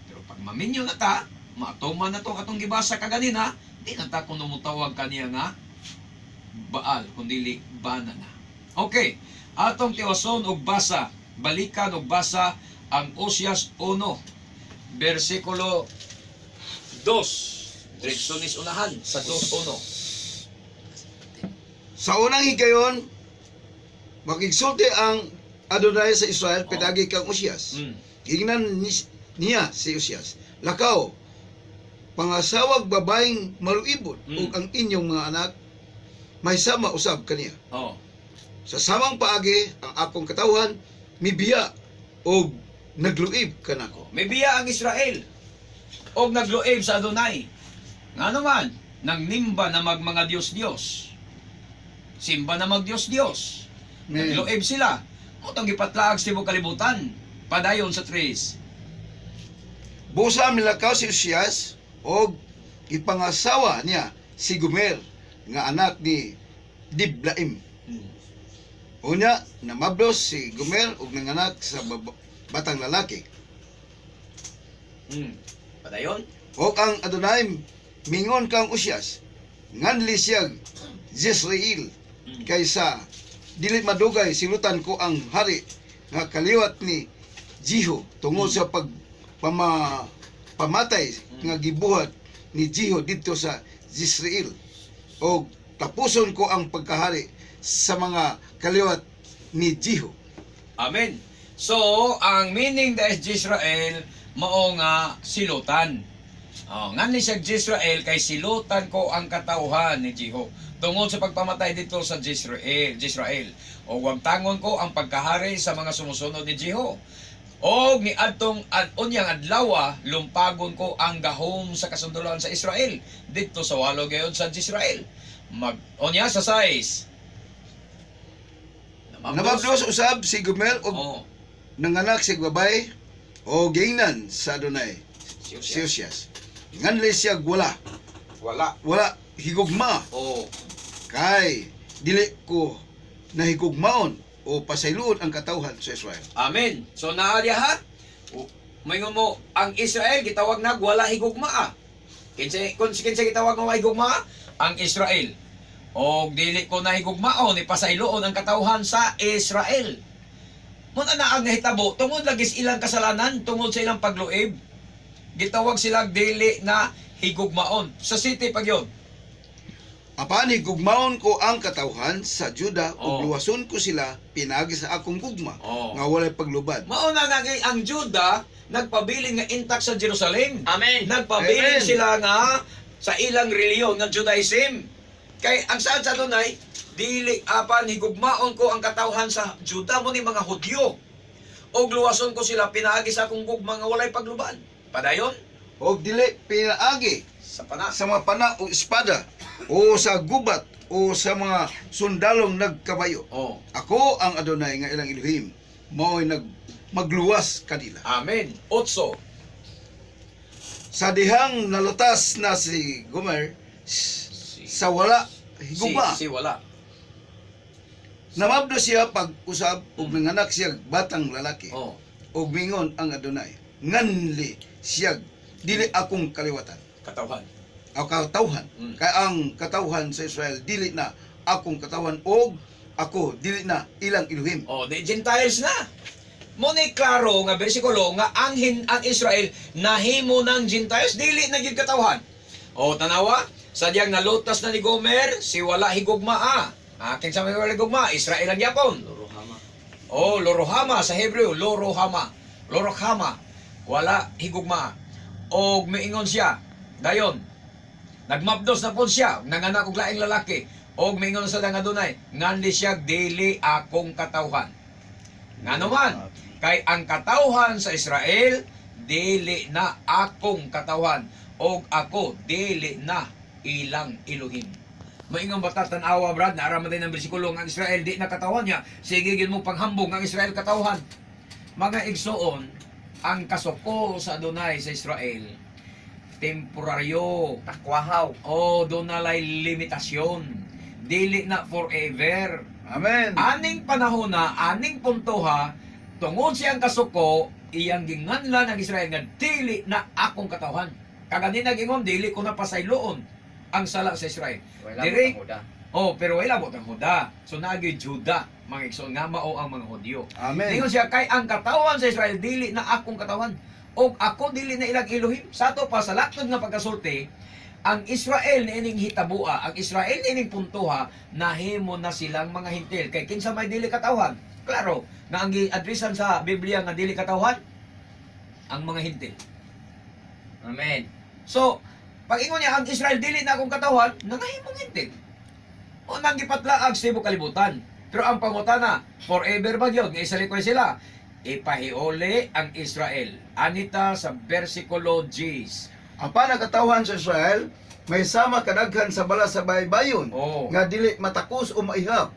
Pero pag maminyo na ta, maatuman na tong atong gibasa kaganina, di na ta kuno motawag kaniya nga Baal, kundili bana na. Okay, atong tiwason og basa, balikan og basa ang Osias 1, versikulo 2. Diretso nis unahan sa 2:1. Sa unang higayon, makigsulti ang Adonai sa Israel pinaagi kang Osias. Gingnan niya si Osias, "Lakaw, pangasawag babaeng maluibon ug ang inyong mga anak may sama usab kaniya. Sa samang paagi ang akong katawhan mibiya og nagluib kanako." May biya ang Israel og nagluib sa Adonai. Ngano man, nang nimba na mag mga Diyos-Diyos. Simba na mag Diyos-Diyos. Amen. Nagluib sila. Mutong gipatlaag sa tibuok kalibutan. Padayon sa 3. Busa milakaw si Osias og ipangasawa niya si Gomer nga anak ni Diblaim. Unya namablos si Gomer og nanganak sa batang lalaki. Padayon. Og ang Adonai mingon kang Osias, nganli siya Jezreel kaysa dili madugay silutan ko ang hari nga kaliwat ni Jehu tungod sa pag pamatay nga gibuhat ni Jehu didto sa Jezreel, og tapuson ko ang pagkahari sa mga kaliwat ni Jehu. Amen. So, ang meaning da is Jezreel mao nga silutan. Oh, nganli siya Jezreel kay silutan ko ang katawhan ni Jehu. Tungod sa pagpamatay dito sa Jezreel. O wagtangon ko ang pagkahari sa mga sumusunod ni Jeho. Og niadtong unyang adlawa, lumpagon ko ang gahom sa kasundulan sa Israel didto sa walo gayod sa Jezreel. Mag unya sa size. Nababdos usab si Gomer og nanganak si babay o giingnan sa Adonay Si si Osias. Osias. Nganli siya wala, Wala. wala higugma kay dili ko nahigugmaon o pasayloon ang katawhan sa Israel. Amen. So naa diha ha. Moingon mo ang Israel gitawag nag wala higugma. Kinsa kung kinsa gitawag nga wala higugma? Ang Israel. Og dili ko nahigugmaon ipasayloon ang katawhan sa Israel. Muna na ang nahitabo tungod lagi sa ilang kasalanan, tungod sa ilang pagluib. Gitawag sila dili na higugmaon. Sa city pag yun. Apan higugmaon ko ang katawhan sa Juda ug luwason ko sila pinaagi sa akong gugma nga walay paglubad. Mao na nga kay ang Juda nagpabilin nga intact sa Jerusalem. Amen. Nagpabilin Amen. sila nga sa ilang reliyon nga Judaism. Kay ang saad sa Adonay, dili apan higugmaon ko ang katawhan sa Juda mo ni mga Hudyo. Og luwason ko sila pinaagi sa akong gugma nga walay paglubad. Padayon Og dili pinaagi sa pana. sa mga pana o espada o sa gubat o sa mga sundalong nagkabayo. Ako ang Adonay nga ilang Elohim, mao'y nag magluwas kanila. Amen. Otso. Sa dihang nalutas na si Gomer sa wala higugma, Si wala. namabdo siya pag-usab ug nanganak siya batang lalaki. Ug mingon ang Adonay, nganli siya dili akong kaliwatan. Katawhan. O katawhan. Kay ang katawhan sa Israel dili na akong katawhan og ako dili na ilang Elohim. Oh, the Gentiles na. Mo ni klaro nga bersikulo nga ang Israel nahimo ng Gentiles dili na gyud katawhan. O tanawa, sadyang nalutas na ni Gomer si wala higugma. Kinsa may wala higugma? Israel ang gyapon. Lorohama. Oh, Lorohama sa Hebreo, Lorohama. Lorohama. Wala higugma. Og miingon siya, dayon. Nagmapdos na pod siya, nanganak og laing lalaki. Og miingon sa nga Adonay, nganli siya dili akong katawhan. Ngano man, kay ang katawhan sa Israel dili na akong katawhan og ako dili na ilang Elohim. Maingon bata tan-awa brad, naara man din ang bersikulo nga ang Israel di na katawan niya. Sige gyud mo panghambog ang Israel katawhan. Mga igsoon, ang kasuko sa Adonay sa Israel temporaryo. Takwahaw. O doon na lay limitasyon. Dili na forever. Amen. Aning panahon na, aning puntoha, tungod siyang kasuko, iyang ginganlan ang Israel nga dili na akong katawhan. Kaganin nagingon, dili ko na pasayloon ang sala sa Israel. Wala Diri. mo Huda. Oh, pero wala mo ang Huda. So naagi Juda, mga igsoon nga mao ang mga Hudyo. Amen. Ningon siya kay ang katawan sa Israel dili na akong katawan og ako dili na ilang Elohim. Sa ato pa sa laktod nga pagkasulti, ang Israel niining hitabua, ang Israel niining puntuha, nahimo na silang mga hintil. Kay kinsa may dili katawhan? Klaro, nga ang giadresan sa Biblia nga dili katawhan, ang mga hintil. Amen. So, pag ingon niya ang Israel dili na akong katawhan, nangahimong hintil. O nang gipatlaag sa tibuok kalibutan. Pero ang pangutana, forever ba gyud nga isalikoy sila? Ipahiuli ang Israel. Anita sa versikulo 10. Apan ang katawhan sa Israel may sama kadaghan sa bala sa baybayon nga dili matakos o maihap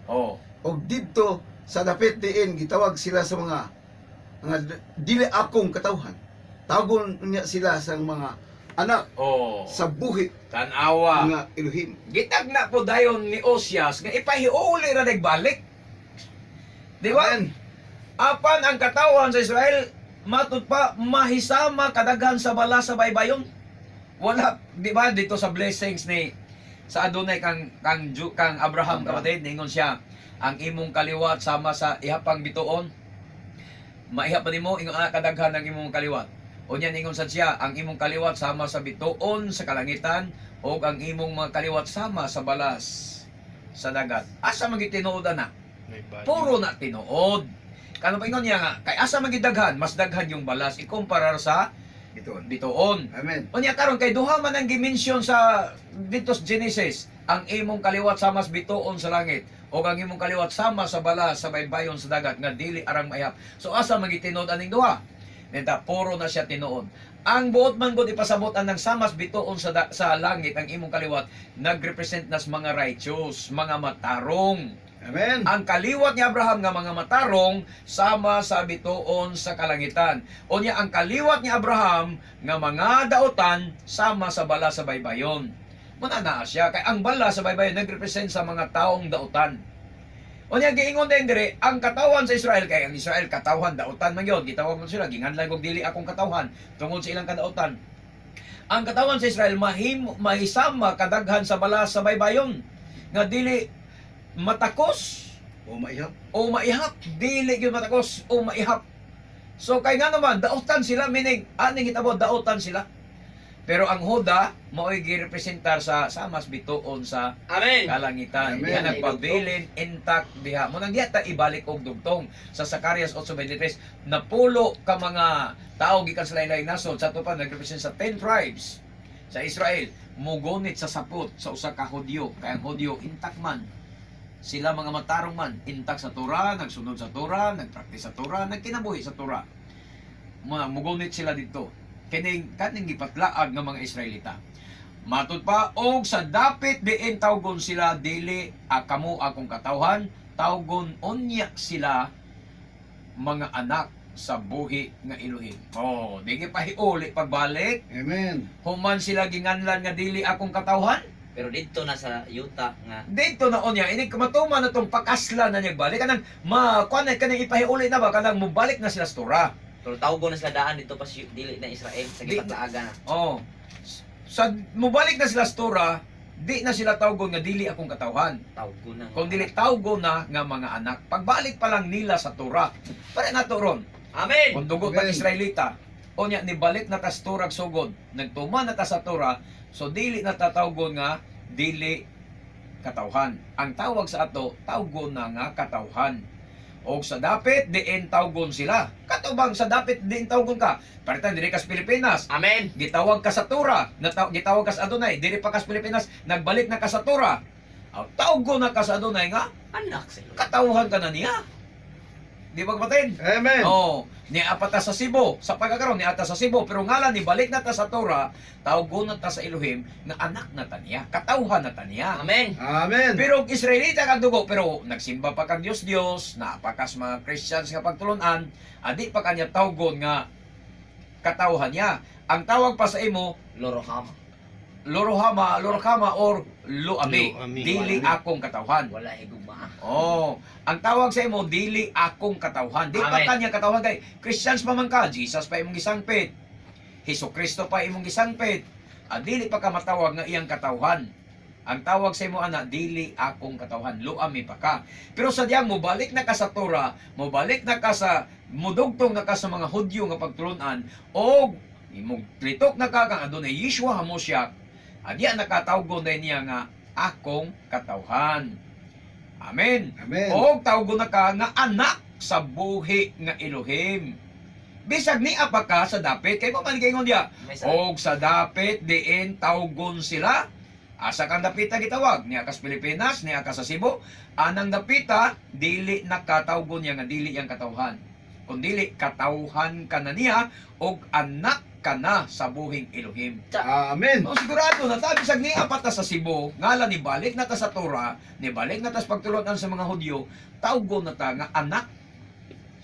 og didto sa dapit diin gitawag sila sa mga nga dili akong katawhan. Tawagon niya sila sa mga anak sa buhi Tanawa. nga Elohim. Gitagna po dayon ni Osias nga ipahiuli ra nagbalik. Di ba? Amen. Apan ang katawan sa Israel matud pa mahisama kadaghan sa bala sa baybayon. Wala, di ba dito sa blessings ni sa Adonai kang kang kang Abraham, Abraham. kapatid, ningon siya, ang imong kaliwat sama sa ihapang bituon. Maihap pa nimo ingon ana kadaghan ang imong kaliwat. Unya ningon sad siya, ang imong kaliwat sama sa bituon sa kalangitan ug ang imong mga kaliwat sama sa balas sa dagat. Asa man gyud tinuod ana? Puro na tinuod. Kano pa ingon niya nga, kay asa man gyud daghan, mas daghan yung balas ikumpara sa Bituon. Bituon. Amen. Unya karon kay duha man ang gi-mention sa dito sa Genesis, ang imong kaliwat sama sa bituon sa langit o ang imong kaliwat sama sa bala sa baybayon sa dagat nga dili arang maihap. So asa man gitinuod aning duha? Nenta puro na siya tinuod. Ang buot man gud ipasabot anang samas bituon sa langit ang imong kaliwat nagrepresent nas mga righteous, mga matarong. Amen. Ang kaliwat ni Abraham nga mga matarong sama sa bituon sa kalangitan. Unya ang kaliwat ni Abraham nga mga dautan sama sa bala sa baybayon. Muna naa siya kay ang bala sa baybayon nagrepresent sa mga taong dautan. Unya giingon din dire ang katawan sa Israel kay ang Israel katawhan dautan man gyud, gitawag man sila, ginganlan og dili akong katawhan tungod sa ilang kadautan. Ang katawan sa Israel mahisama kadaghan sa bala sa baybayon nga dili matakos O maihap. O maihap, dili gyud matakos o maihap. So kay nga naman dautan sila, meaning aning hitabo dautan sila. Pero ang Huda maoy girepresentar sa samas bituon sa Amen. kalangitan. Amen. Diha nagpabilin intact diha. Mo nang diha ta ibalik og dugtong sa Zacarias 8:23, napulo ka mga tawo gikan sa lain-laing nasod, sa ato pa nagrepresent sa 10 tribes sa Israel, mugunit sa sapot sa usa ka Hudyo, kay ang Hudyo intact man sila, mga matarong man, intact sa Torah, nagsunod sa Torah, nagpractice sa Torah, nagkinabuhi sa Torah. Mga mugunit sila dito kining kaning gipatlaag nga mga Israelita. Matud pa, og sa dapit diin tawgon sila dili kamo akong katawhan, tawgon unya sila mga anak sa buhi nga Elohim. Oh, di pahiuli pagbalik Amen. human sila ginganlan nga dili akong katawhan. Pero dito na sa yuta nga Dito na unya ini matuman na tong pakasla na niya balik kanang ma kuan na kanang ipahiuli na ba kanang mobalik na sila sa Torah. Pero tawgon na sila daan dito pa dili na Israel sa gipatlaagan na. Oh. Sa mobalik na sila sa Torah, di na sila tawgon nga dili akong katawhan. Tawgon na. Kung dili tawgon na nga mga anak. Pagbalik pa lang nila sa Torah. Pare na to ron. Amen. Kung dugo tang Amen. Israelita, unya nibalik na tas Torah sugod, nagtuman na ta sa Torah, so dili na tatawgon nga dili katawhan. Ang tawag sa ato, tawgon na nga katawhan. Og sa dapit diin tawgon sila. Katubang sa dapit diin tawgon ka. Paritan diri kas Pilipinas, Amen. gitawag ka sa Torah, gitawag ka sa Adonai, diri pa kas Pilipinas, nagbalik na ka sa Torah. Aw, tawgon na ka sa Adonai nga Anak sa Elohim. katawhan ka na niya. Di ba, kapatid? Amen. Oh, niapa ta sa Cebu. Sa pagkakaroon niata sa Cebu, pero ngala ni balik na ta sa Torah, tawgon na ta sa Elohim nga anak na ta niya, katawhan na ta niya. Amen. Amen. Pero og Israelita kang dugo, pero nagsimba pa kang Dios Dios, naapakas mga Christians nga pagtulunan, adi pa kanya tawgon nga katawhan niya. Ang tawag pa sa imo, Lorohama. Lorohama, Lorokama or Loami. Loami. Dili akong katawhan. Wala higugma. Oh, ang tawag sa imo dili akong katawhan. Di pa Amen. kanya katawhan kay Christians pa man ka, Jesus pa imong gisangpit. Hesus Kristo pa imong gisangpit. Ah, dili pa ka matawag nga iyang katawhan. Ang tawag sa imo ana dili akong katawhan, luami pa ka. Pero sa diyang mobalik na ka sa Torah, mobalik na ka sa mudugtong na ka sa mga Hudyo nga pagtulunan og imong litok na ka kang adunay Yeshua HaMoshiach, adya nakatawgon na niya nga akong katawhan. Amen. Amen. Og tawgon na ka nga anak sa buhi nga Elohim. Bisag ni pa ka sa dapit kay mo man giingon diya. May sa Og sa dapit diin tawgon sila. Asa kang dapita gitawag? Niya kas Pilipinas, niya ka sa Cebu. Anang dapita dili nakatawgon niya nga dili iyang katawhan. Kun dili katawhan ka na niya og anak ka na sa buhing Elohim. Amen. No, sigurado na tabi sa niya pa ta sa Cebu, ngala ni balik na ta sa Torah, ni balik na ta sa pagtulunan sa mga Hudyo, tawgon na ta nga anak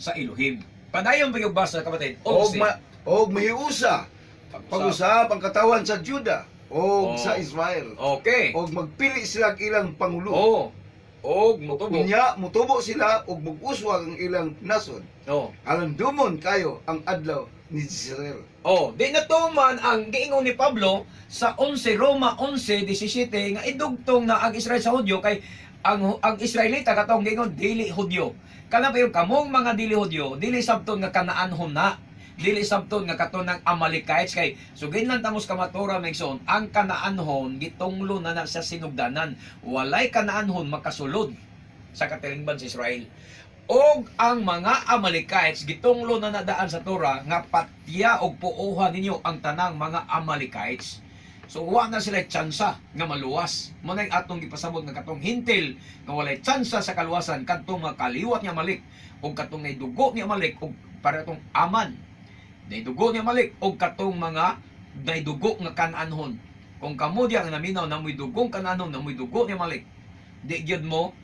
sa Elohim. Padayon pa yung basa, kapatid. Og 11. ma og mahiusa pag-usap ang katawan sa Juda og Oh. sa Israel. Okay. Og magpili sila ang ilang pangulo. Oh. Og mutubo. Unya mutubo sila og mag-uswag ang ilang nasod. Oh. Alang dumon kayo ang adlaw ni Israel. Oh, di natuman ang giingon ni Pablo sa 11 Roma 11:17 nga idugtong na ang Israel sa Hudyo kay ang Israelita katong giingon dili Hudyo. Kana pa yung kamong mga dili Hudyo, dili sabton nga Kanaanhon na. Dili sabton nga katon ng Amalekites kay sugin lang tamos kamatura megson ang Kanaanhon gitunglo na na sa sinugdanan. Walay Kanaanhon makasulod sa katilingban sa Israel. Og ang mga Amalekites gitunglo na nadaan sa Torah nga patya og puohan ninyo ang tanang mga Amalekites. So wa na sila tsansa nga maluwas. Mo na atong gipasabot nga katong Hentil nga walay tsansa sa kaluwasan kadtong mga kaliwat ni Amalek og katong naidugo ni Amalek og para atong Aman. Naidugo ni Amalek og katong mga naidugo nga Kanaanhon. Kung kamo diya nga naminaw na mo'y dugong Kanaanhon, na mo'y dugo ni Amalek, di gyud mo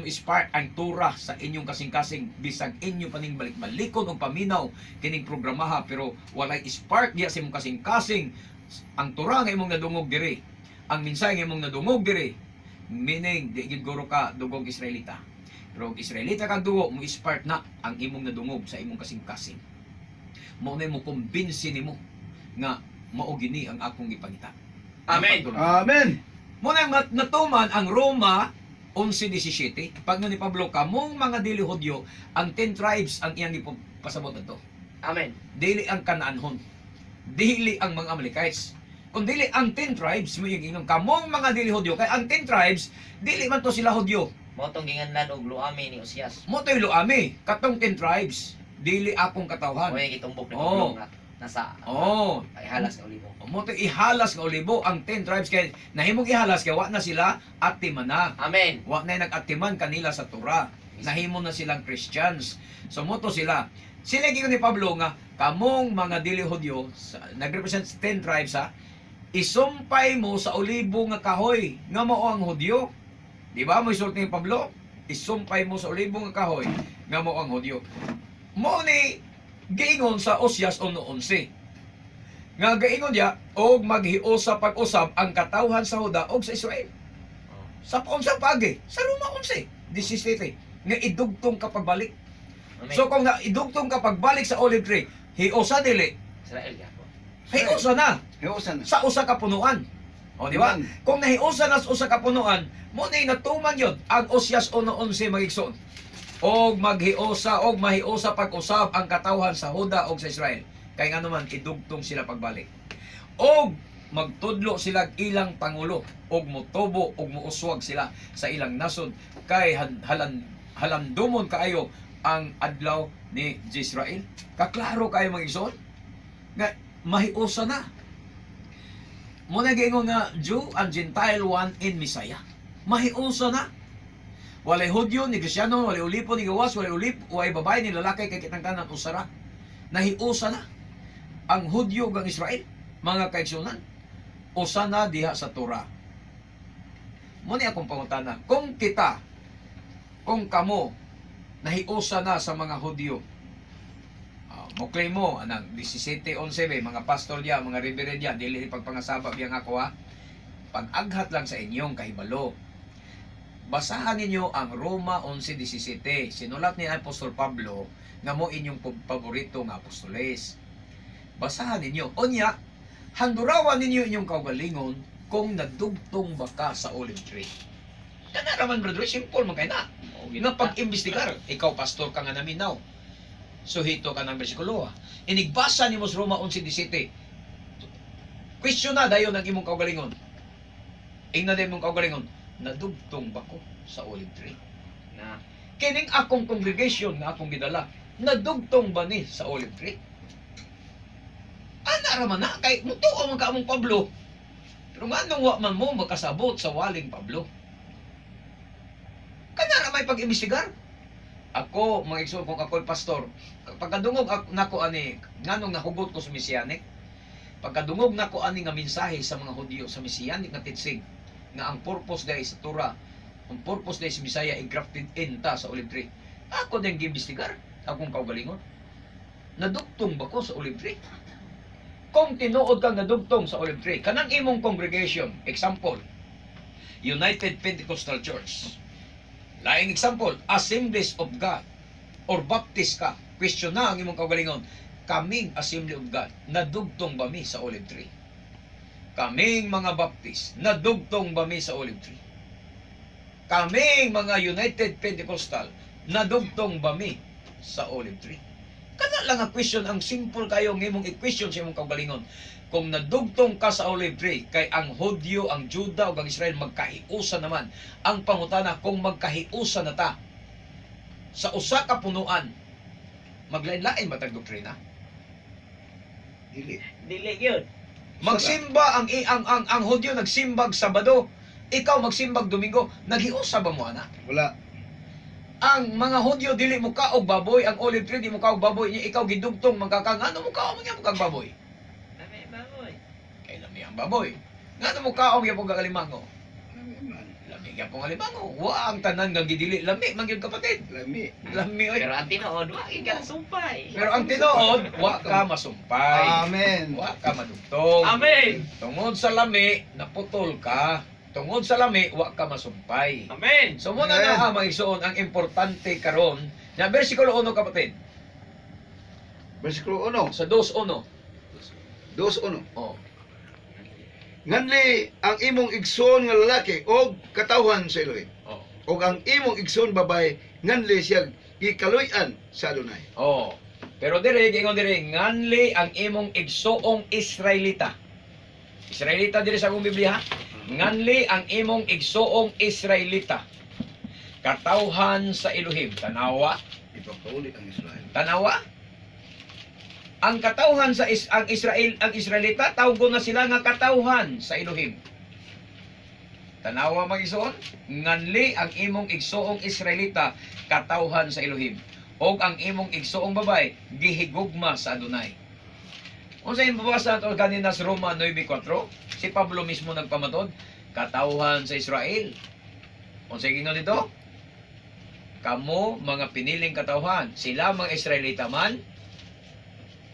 spark ang Torah sa inyong kasing-kasing, bisag inyo paning balik-balikon og paminaw kining programaha, pero walay spark diya sa imong kasing-kasing ang Torah nga imong nadungog diri, ang mensahe nga imong nadungog diri, meaning di gyud guro ka dugong Israelita. Pero og Israelita kag dugo, mo spark na ang imong nadungog sa imong kasing-kasing. Mao na mo kumbinsi nimo nga mao gini ang akong gipangita. Amen. Amen. Mo na natuman ang Roma 11:17. Pag ni Pablo, kamong mga dili Hudyo, ang 10 tribes ang iyang ipasabot adto. Amen. Dili ang Kanaanhon. Dili ang mga Amalekites. Kung dili ang 10 tribes mo yung ingon kamong mga dili Hudyo, kay ang 10 tribes dili man to sila Hudyo. Mao tong ginganlan og Lo-Ammi ni Osias. Mo to'y Lo-Ammi, katong 10 tribes dili akong katawhan. Mo yung gitumbok ni Pablo nga nasa ay halas nga olibo. Mo to'y ihalas nga olibo ang 10 tribes, kay nahimong ihalas kay wa na sila atimana. Amen. Wa na nag-atiman kanila sa Torah. Nahimo na silang Christians. So moto sila. Sila giingon ni Pablo nga kamong mga dili Hudyo, nagrepresent sa 10 tribes ha, isumpay mo sa olibo nga kahoy nga mao ang Hudyo. Di ba mo isulti ni Pablo? Isumpay mo sa olibo nga kahoy nga mao ang Hudyo. Mo ni giingon sa Osias 1:11. Nga gaingon niya og maghiusa pag-usab ang katawhan sa Huda og sa Israel. Sa unsa pagi? Sa Roma 11:17 nga idugtong ka pagbalik. Amen. So kung na idugtong ka pagbalik sa olive tree, hiusa dili? Israel gyapon. Hiusa na Hiusan na. sa usa ka punuan. O, di ba? Kung nahiusa na sa usa ka punuan, mo na natuman yun ang Osias 1:11, mga igsoon. Og maghiusa og mahiusa pag-usab ang katawhan sa Huda og sa Israel. Kay nga naman idugtong sila pagbalik. Og magtudlo sila ilang pangulo og motubo og muuswag sila sa ilang nasod, kay halan halandumon kaayo ang adlaw ni Israel. Kaklaro kayo, mga igsoon, nga mahiusa na. Mo na giingon nga Jew and Gentile one in Messiah. Mahiusa na. Walay Hudyo ni Kristyano, walay ulipo ni gawas, walay ulip, walay babae ni lalaki, kay kitang tanan usara. Nahiusa na ang Hudyo ug ang Israel, mga kaigsunan. Usa na diha sa Torah. Mo ni akong pangutana, kung kita, kung kamo nahiusa na sa mga Hudyo, mo claim mo anang 17:11 be, mga pastor diya, mga reverend diya, dili pagpangasaba biyang ako ha. Pag-aghat lang sa inyong kahibalo. Basahan ninyo ang Roma 11:17. Sinulat ni Apostol Pablo nga mo inyong paborito nga apostoles. Basahan ninyo. Unya, handurawan ninyo inyong kaugalingon kung nadugtong ba ka sa olive tree. Kana raman, brother, simple man kay na. Nga pag-imbestigar, ikaw pastor ka nga naminaw. Suhito ka ng bersikulo. Ha. Inigbasa nimo sa Roma 11:17. Question na dayon ang imong kaugalingon. Ingna dayon imong kaugalingon, nadugtong ba ko sa olive tree? Na. Kining akong congregation nga akong gidala, nadugtong ba ni sa olive tree? Ana ra man na kay mutuo man ka among Pablo. Pero nganong wa man mo makasabot sa waling Pablo? Kana ra may pag-imbestigar. Ako, mga igsoon, kung ako'y pastor, pagkadungog ako, nako ani, nganong nahugot ko sa Messianic, pagkadungog nako ani nga mensahe sa mga Hudyo, sa Messianic nga teaching, nga ang purpose dahil sa Torah, ang purpose dahil sa Messiah, i-grafted in ta sa olive tree. Ako din giimbestigar akong kaugalingon. Nadugtong ba ko sa olive tree? Kung tinuod kang nadugtong sa olive tree, kanang imong congregation, example, United Pentecostal Church. Laing example, Assemblies of God or Baptist ka. Question na ang imong kaugalingon. Kaming Assembly of God, nadugtong ba mi sa olive tree? Kaming mga Baptist, nadugtong ba mi sa olive tree? Kaming mga United Pentecostal, nadugtong ba mi sa olive tree? Kana lang ang question, ang simple kayo ng imong i-question sa imong kaugalingon. Kung nadugtong ka sa olive tree, kay ang Hudyo, ang Juda ug ang Israel magkahiusa naman. Ang pangutana, kung magkahiusa na ta, Sa usa ka punuan, maglain-lain ba tag doktrina? Dili. Dili gyud. Magsimba ang Hudyo nagsimbag Sabado, ikaw magsimbag Domingo, naghiusa ba mo ana? Wala. Ang mga Hudyo dili mo kaog baboy, ang olive tree di mo kaog baboy, nya ikaw gidugtong magkaka ngano mo kaog man kag baboy? Lami baboy. Kay lami ang baboy. Ngano mo kaog gyapon kag alimango? Lami man. Lami gyapon alimango. Wa ang tanan nga gidili lami man gyud, kapatid. Lami. Lami oy. Pero ang tinuod, wa gyud ka sumpay. Pero ang tinuod, wa ka masumpay. Amen. Wa ka madugtong. Amen. Tungod sa lami, naputol ka. Tungod sa lami, wa ka masumpay. Amen. So muna na ang mga igsoon, ang importante karon na versikulo 1, kapatid, Versikulo 1. sa 2:1. 2:1. Oh. Nganli ang imong igsoon nga lalaki og katawhan sa Elohim. Oh. Og ang imong igsoon babae nganli siya gikaluy-an sa Adonai. Oh. Pero dire gingon dire nganli ang imong igsoong Israelita. Israelita dire sa akong Biblia, ha? Nganli ang imong igsoong Israelita. Katawhan sa Elohim. Tanawa, Ipakauli ang Israel. tanawa. Ang katawhan sa is, ang Israel, ang Israelita tawgon na sila nga katawhan sa Elohim. Tanawa, mga igsoon, nganli ang imong igsoong Israelita katawhan sa Elohim. Og ang imong igsoong babae gihigugma sa Adonai. Unsa imong mabasa ato ganina sa Roma 9:4, si Pablo mismo nagpamatod, katawhan sa Israel. Unsa gingon dito? Kamo mga piniling katawhan, sila mga Israelita man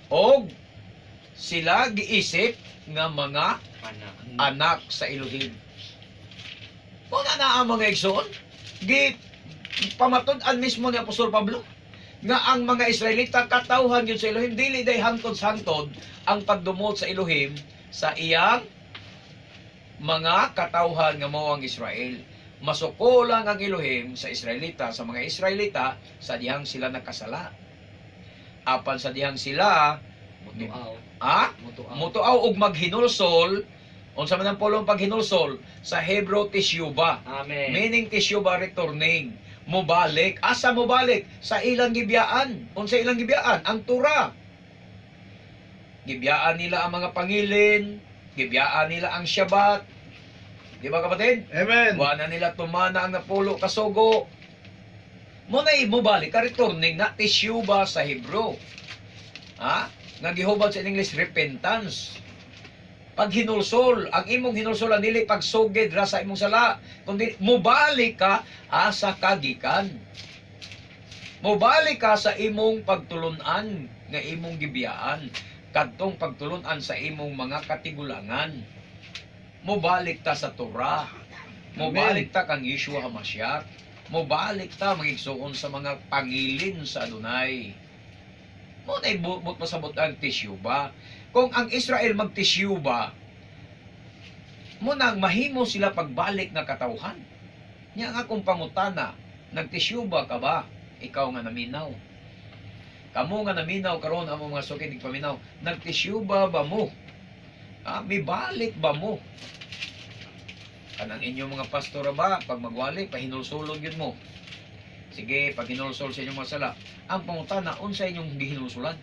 og sila giisip nga mga Anak. anak sa Elohim. Kung na na ang mga igsoon, gi pamatud-an mismo ni Apostol Pablo nga ang mga Israelita katawhan yun sa Elohim, dili day hangtod sa hangtod ang pagdumot sa Elohim sa iyang mga katawhan nga mao ang Israel. Masuko lang ang Elohim sa Israelita, sa mga Israelita, sa dihang sila nakasala. Apan sa dihang sila Mutuaw. ah, Mutuaw. mutuaw og maghinulsol, unsa man ang pulong paghinulsol sa Hebrew? Tishuba. Amen. Meaning tishuba, returning, mobalik. Asa mobalik? Sa ilang gibiyaan. Unsa ilang gibiyaan? Ang Tura. Gibiyaan nila ang mga pangilin, gibiyaan nila ang Shabbat, di ba, kapatid? Amen. Wa na nila tumana ang napulo kasugo. Mo na mobalik ka, returning na, tishuba sa Hebrew. Ha? Nga gihubad sa English repentance. Pag hinulsol, ang imong hinulsol ang dili pagsugid ra sa imong sala, kundi mobalik ka asa kagikan. Mobalik ka sa imong pagtulunan nga imong gibiyaan, kadtong pagtulunan sa imong mga katigulangan. Mobalik ta sa Torah. Mobalik ta kang Yeshua HaMashiach. Mobalik ta, mga igsoon, sa mga pangilin sa Adonai. Mo na ibubot pasabot ang tishuba. Kung ang Israel magtishuba, mo nang mahimo sila pagbalik nga katawhan. Nya nga akong pangutana, nagtishuba ka ba? Ikaw nga naminaw. Kamo nga naminaw karon, amo mga suki paminaw, nagtishuba ba mo? Ah, mibalik ba mo? Kanang inyong mga pastora ba, pag magwali, pahinulsulon yun mo. Sige, pag hinulsol sa inyong mga sala. Ang pangutana, unsa inyong gihinulsulan?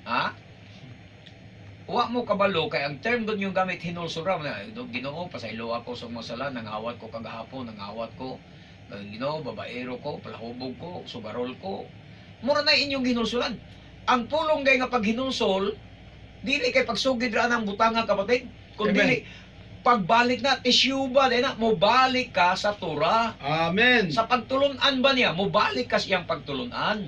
Ha? Wa mo kabalo kay ang term doon yung gamit hinulsul ra na Ginoo, pasaylo ako sa mga sala, nangawat ko kagahapon, nangawat ko. Ginoo, babaero ko, palahubog ko, sugarol ko. Mura na inyong hinulsulan. Ang pulong gay nga paghinulsol, dili kay pagsugid ra ang butanga, kapatid. Kun Amen. dili pagbalik na tishuba na, mobalik ka sa Torah. Amen. Sa pagtulunan ba niya, mobalik ka siyang pagtulunan.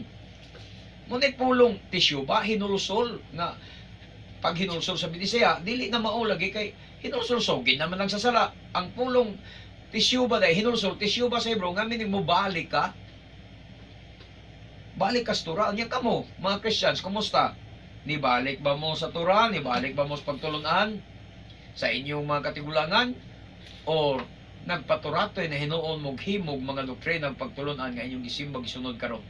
Ngunit pulong tishuba, hinulsol nga pag hinulsol sa Binisaya, dili na mao lagi kay hinulsol sugid naman lang sa sala. Ang pulong tishuba dahil hinulsol, tishuba sa Hebrew, nga meaning mobalik ka. Balik ka sa Torah. Anya kamo, mga Christians, kumusta? Nibalik ba mo sa Torah? Nibalik ba mo sa pagtulunan? Sa inyong mga katigulangan? Or nagpaturatoy na hinuon mong himog mga doktrina ng pagtulunan nga inyong gisimbag gisunod karon?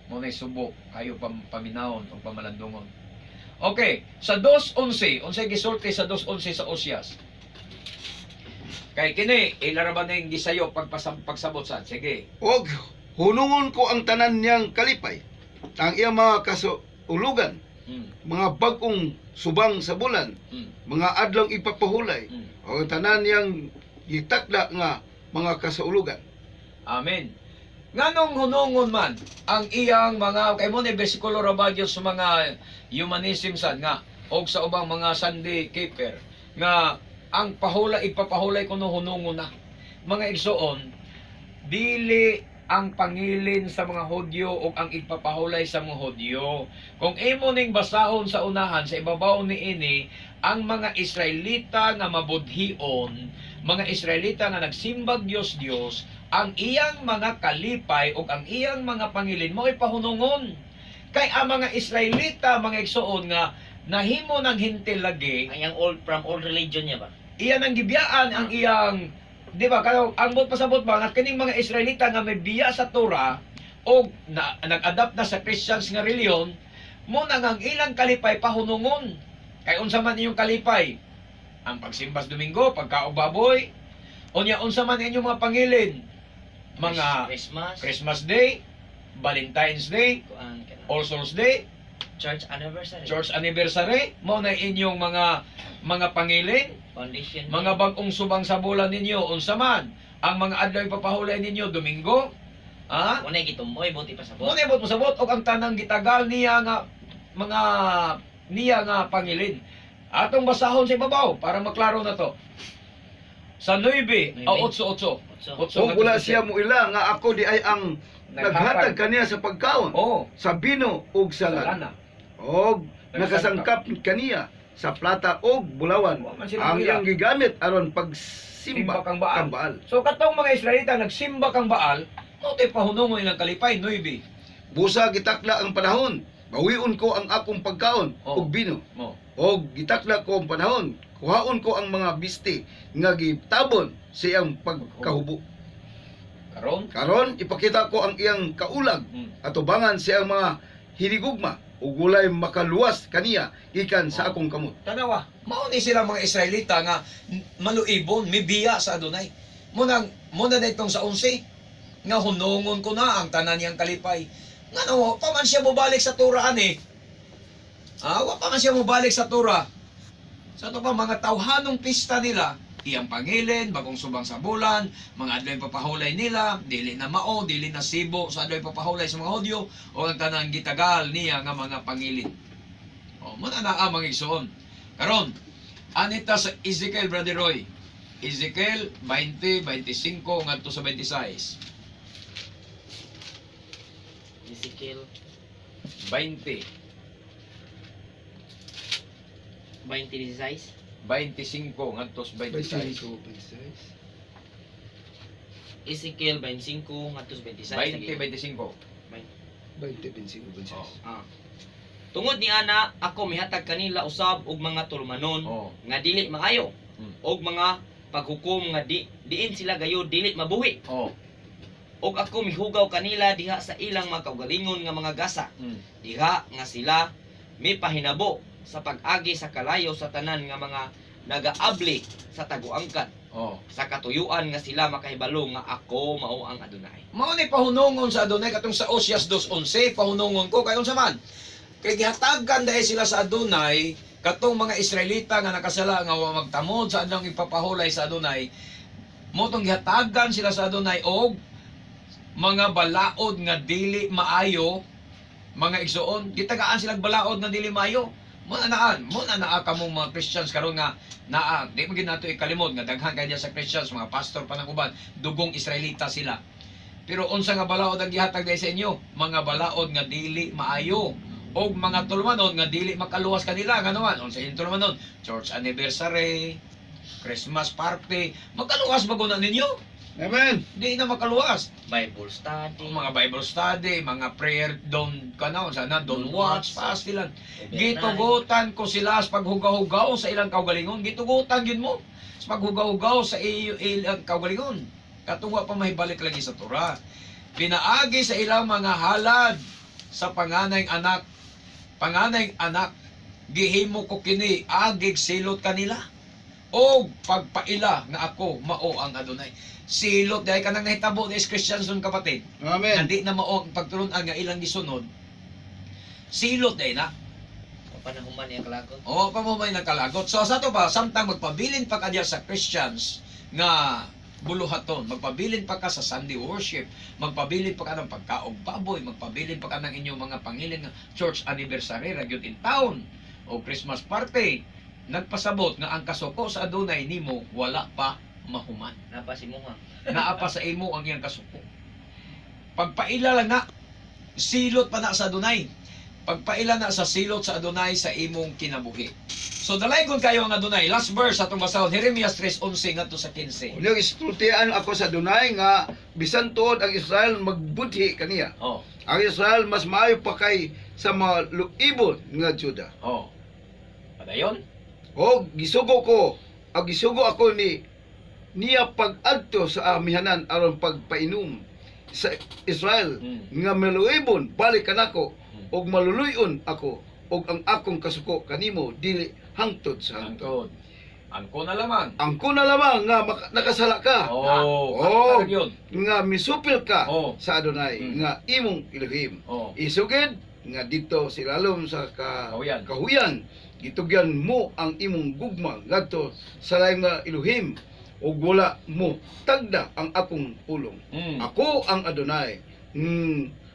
Mo na subo kayo paminawon o pamalandungon. Okay, sa 2:11, unsay gisulti sa 2:11 sa Osias? Kay kini ilaraban ning gisayo pagsabot sad. Sige. Og hunungon ko ang tanan niyang kalipay, ang iyang mga kasuulugan, mga bag-ong subang sa bulan, mga adlong ipapahulay, o ang tanan niyang gitakda nga mga kasaulugan. Amen. Nganong hunungon man ang iyang mga kay mo ni bersikulo ra ba gyud sa mga humanism sad nga og sa ubang mga Sunday keeper nga ang pahulay ipapahulay kuno hunungon na. Mga igsoon, dili ang pangilin sa mga Hudyo o ang ipapahulay sa mga Hudyo. Kung imo ning basahon sa unahan sa ibabaw niini ang mga Israelita nga mabudhion, mga Israelita nga nagsimbag Dios Dios, ang iyang mga kalipay o ang iyang mga pangilin mo'y pahunungon. Kay ang mga Israelita, mga igsoon nga nahimo ng hintil lagi, Ang iyang old from old religion niya ba? iyan ang gibiyaan ang iyang, di ba, kaya ang buot pasabot ba nga kining mga Israelita nga may biya sa Torah o na, nag-adapt na sa Christians nga reliyon, mo na nga ang ilang kalipay pahunungon. Kay unsa man inyong kalipay? Ang pagsimbas Domingo, pagkaog baboy, unya unsa man inyong mga pangilin? Mga Christmas, Christmas Day, Valentine's Day, kuan kana. All Souls Day, Church anniversary, Church Anniversary, mao na inyong mga pangilin. Foundation Mga bag-ong subang sa bulan ninyo, unsa man ang mga adlaw ipapahulay ninyo Domingo, ha? Mo na gitumoy buti pasabot. Mo na mo sabot og ang tanang gitagal niya nga mga niya nga pangilin. Atong basahon sa ibabaw para maklaro na to. Sa 9 9. o 8 8. Otso. 8 Kung wala siya muila nga ako di ay ang naghatag kaniya sa pagkaon, Oh, sa bino ug sa sa lana. lana. Og nakasangkap kaniya sa plata og bulawan Wa man sila ang muila. iyang gigamit aron Simba pagsimba kang Baal. kang Baal. So katong mga Israelita nagsimba kang Baal, mao tay pahunungon ilang kalipay 9. Busa gitakla ang panahon, bawion ko ang akong pagkaon Oh. ug bino. Mo. Og gitakla ko ang panahon, kuhaon ko ang mga biste nga gitabon sa iyang pagkahubo. Karon. Karon ipakita ko ang iyang kaulag atubangan sa iyang mga hinigugma ug walay makaluwas kaniya gikan sa Oh. akong kamot. Tanawa, mao ni sila mga Israelita nga maluibon, mibiya sa Adonai. Munang muna na itong sa 11 nga hunungon ko na ang tanan niyang kalipay. Nga no, pa man siya mobalik sa turaan eh. Ah, wa pa man siya mobalik sa tura. Sa to pa mga tawhanong pista nila, iyang pangilin, bagong subang sa bulan, mga adlaw papahulay nila, dili na mao, dili na sibo sa adlaw papahulay sa mga Hudyo, o ang tanang gitagal niya nga mga pangilin. O, muna na ang mga igsoon. Karon, anita sa Ezekiel, Brother Roy. Ezekiel 20, 25 ngadto sa 26. Ezekiel 20, 20:16. 25 ngadto sa 26. Ezekiel 25 ngadto sa 26. 20, 25. 20, Oh. Ah. Tungod ni ana ako mihatag kanila usab og mga tulumanon nga dili maayo og mga paghukom nga di diin sila gayo dili mabuhi og ako mihugaw kanila diha sa ilang mga kaugalingon nga mga gasa diha nga sila mipahinabo sa pag-agi sa kalayo sa tanan nga mga nagaabli sa taguangkat sa katuyuan nga sila makahibalo nga ako mao ang Adonai. Mao ni pahunongon sa Adonai katong sa Osias 2:11 pahunongon ko kay unsa man? Kay gihatagan dahil sila sa Adonai katong mga Israelita nga nakasala nga wa magtamod sa adlong ipapahulay sa Adonai, mo tong gihatagan sila sa Adonai og mga balaod nga dili maayo, mga igsoon, gitagaan sila balaod nga dili maayo. Mo na naan, mo na naa kamong mga Christians karon nga naa, di mo gid nato ikalimod nga daghan kay diya sa Christians, mga pastor pa ng uban, dugong Israelita sila. Pero unsa nga balaod ang gihatag dahil sa inyo? Mga balaod nga dili maayo og mga tulumanon nga dili makaluwas kanila. Ngano man unsa inyong tulumanon? Church anniversary, Christmas party, makaluwas ba guna ninyo? Amen. Di na makaluwas. Bible study, Mga Bible study, mga prayer don kanaw sana don watch, fast sila. Gitugutan ko sila sa paghugaw-hugaw sa ilang kaugalingon. Gitugutan yun mo sa paghugaw-hugaw sa iyo ilang kaugalingon. Katungwa pa mahibalik lagi sa Torah. Pinaagi sa ilang mga halad sa panganay anak. Panganay anak, gihimo ko kini agig silot kanila. O pagpaila nga ako mao ang Adonay. Silot dahil kanang nahitabo ni Christians nun, kapatid. Amen. Nga di na mao ang pagtulunan nga ilang gisunod. Silot dahil na. Panahuman niya kalagot. Oo, pa mo may nagkalagot. So sa ato pa, samtang magpabilin pa ka diya sa Christians nga buluhaton, magpabilin pa ka sa Sunday worship, magpabilin pa ka ng pagkaog baboy, magpabilin pa ka ng inyong mga pangilin nga church anniversary ra gyud in town o Christmas party, nagpasabot nga ang kasuko sa Adonay nimo wala pa mahuman. Napa si Muha. Naa pa sa imo ang iyang kasuko. Pagpaila lang na, silot pa na sa Adonay. Pagpaila na sa silot sa Adonay sa imong kinabuhi. So dalaygon kayo ang Adonay. Last verse atong basahon, Jeremias 3:11 ngadto sa 15. Unya gisultian ako sa Adonay nga bisan tuod ang Israel magbudhi kaniya. Oh, Ang Israel mas maayo pa kay sa mga luibon nga Juda. oh. Padayon? O gisugo ko, ang gisugo ako ni niya pag-adto sa amihanan aron pagpainom sa Israel nga maluibon balik kanako og maluluyon ako og ang akong kasuko kanimo dili hangtod sa hangtod. Hangtod. Angko na lamang. Ang kuna lamang nga nakasala ka Oh, Oh. oh. Yun. nga misupil ka Oh. sa Adonai nga imong Elohim. Oh. Isugid nga dito silalom sa Kahuyan. kahuyan gitugyan mo ang imong gugma ngadto sa laing nga Elohim ug wala mo tagda ang akong pulong. Ako ang Adonai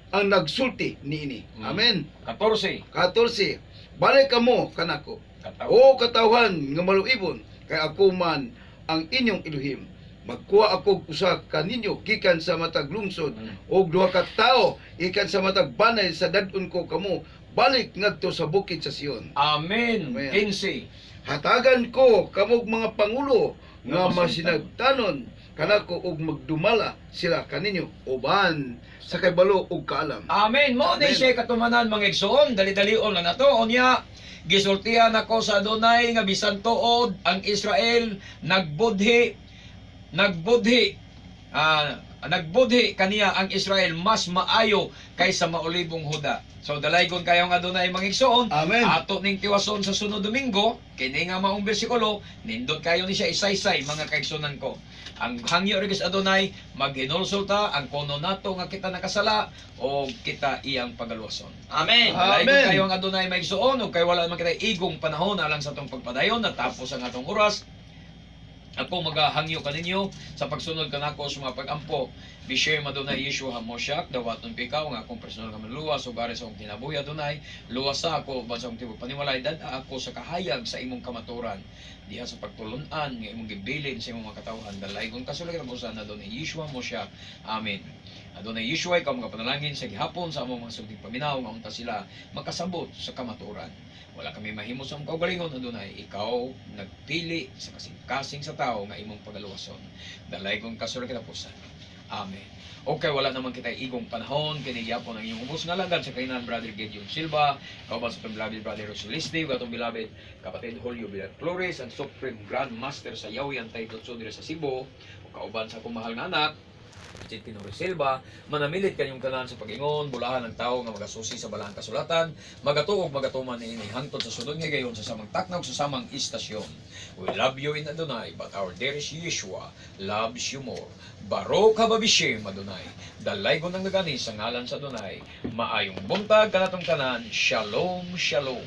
ang nagsulti niini. Amen. 14. 14. Balik kamo kanako. Kataw. O katawhan nga maluibon kay ako man ang inyong Elohim. Magkuha ako usa kaninyo gikan sa matag lungsod og duha ka tawo gikan sa matag banay sa dad-on ko kamo balik ngadto sa bukid sa Sion. Amen. Amen. 15. Hatagan ko kamog mga pangulo nga Nga masinagtanon kanako og magdumala sila kaninyo uban sa kaybalo og kaalam. Amen. Mo ni Amen. siya katumanan mga igsoon, dali-dalion lang nato. Unya, gisultihan ako sa Adonay nga bisan tuod ang Israel nagbudhi nagbudhi nagbudhi kaniya ang Israel mas maayo kaysa maulibong Huda. So dalaygon kayo ang Adonay mga igsoon. Amen. Ato ning tiwason sa sunod Domingo, kini nga maong bersikulo, nindot kayo ni siya isaysay mga kaigsunan ko. Ang hangyo rin sa Adonay, maghinulsol ta ang kono nato nga kita nakasala o kita iyang pagaluwason. Amen. Amen. Amen. Kayo ang Adonay maigsuon ug kay wala man kita igong panahon alang sa atong pagpadayon natapos ang atong oras. Ako magahangyo kaninyo sa pagsunod kanako sa mga pagampo. Bishem Adonai Yeshua HaMoshiach, dawaton pikaw nga akong personal nga manluwas ug ari sa akong kinabuhi Adonai, luwasa ako uban sa akong tibuok panimalay, dad-a ako sa kahayag sa imong kamaturan. Diha sa pagtulun-an nga imong gibilin sa imong mga katawhan, dalaygon kasulay katapusan Adonai Yeshua HaMoshiach. Amen. Adonai Yeshua, ikaw mga panalangin sa gihapon sa among mga sugding paminaw nga unta sila makasabot sa kamaturan. Wala kami mahimo sa among kaugalingon, Adonai. Ikaw nagpili sa kasing-kasing sa tao nga imong pagaluwason. Dalaygon kasulay katapusan. Amen. Okay, wala naman kita igong panahon, kini gyapon ang inyong ubos nga alagad sa kainan Brother Gideon Silva, kauban sa atong beloved Brother Rosaliste, ug atong beloved kapatid Julio Villar Flores, ang Supreme Grand Master sa Yawian Taitotso diri sa Cebu, ug kauban sa akong mahal nga anak, si Tino Silva, manamilit kanyong tanan sa pag-ingon, bulahan ang tao nga magasusi sa balahang kasulatan, magatuog magatuman niini hangtod sa sunod nga higayon sa samang takna ug sa samang istasyon. We love you in Adonai, but our dearest Yeshua loves you more. Baruch haba b'shem Adonai. Dalaygon ang nagani sa ngalan sa Adonai. Maayong buntag kanatong tanan. Shalom, shalom.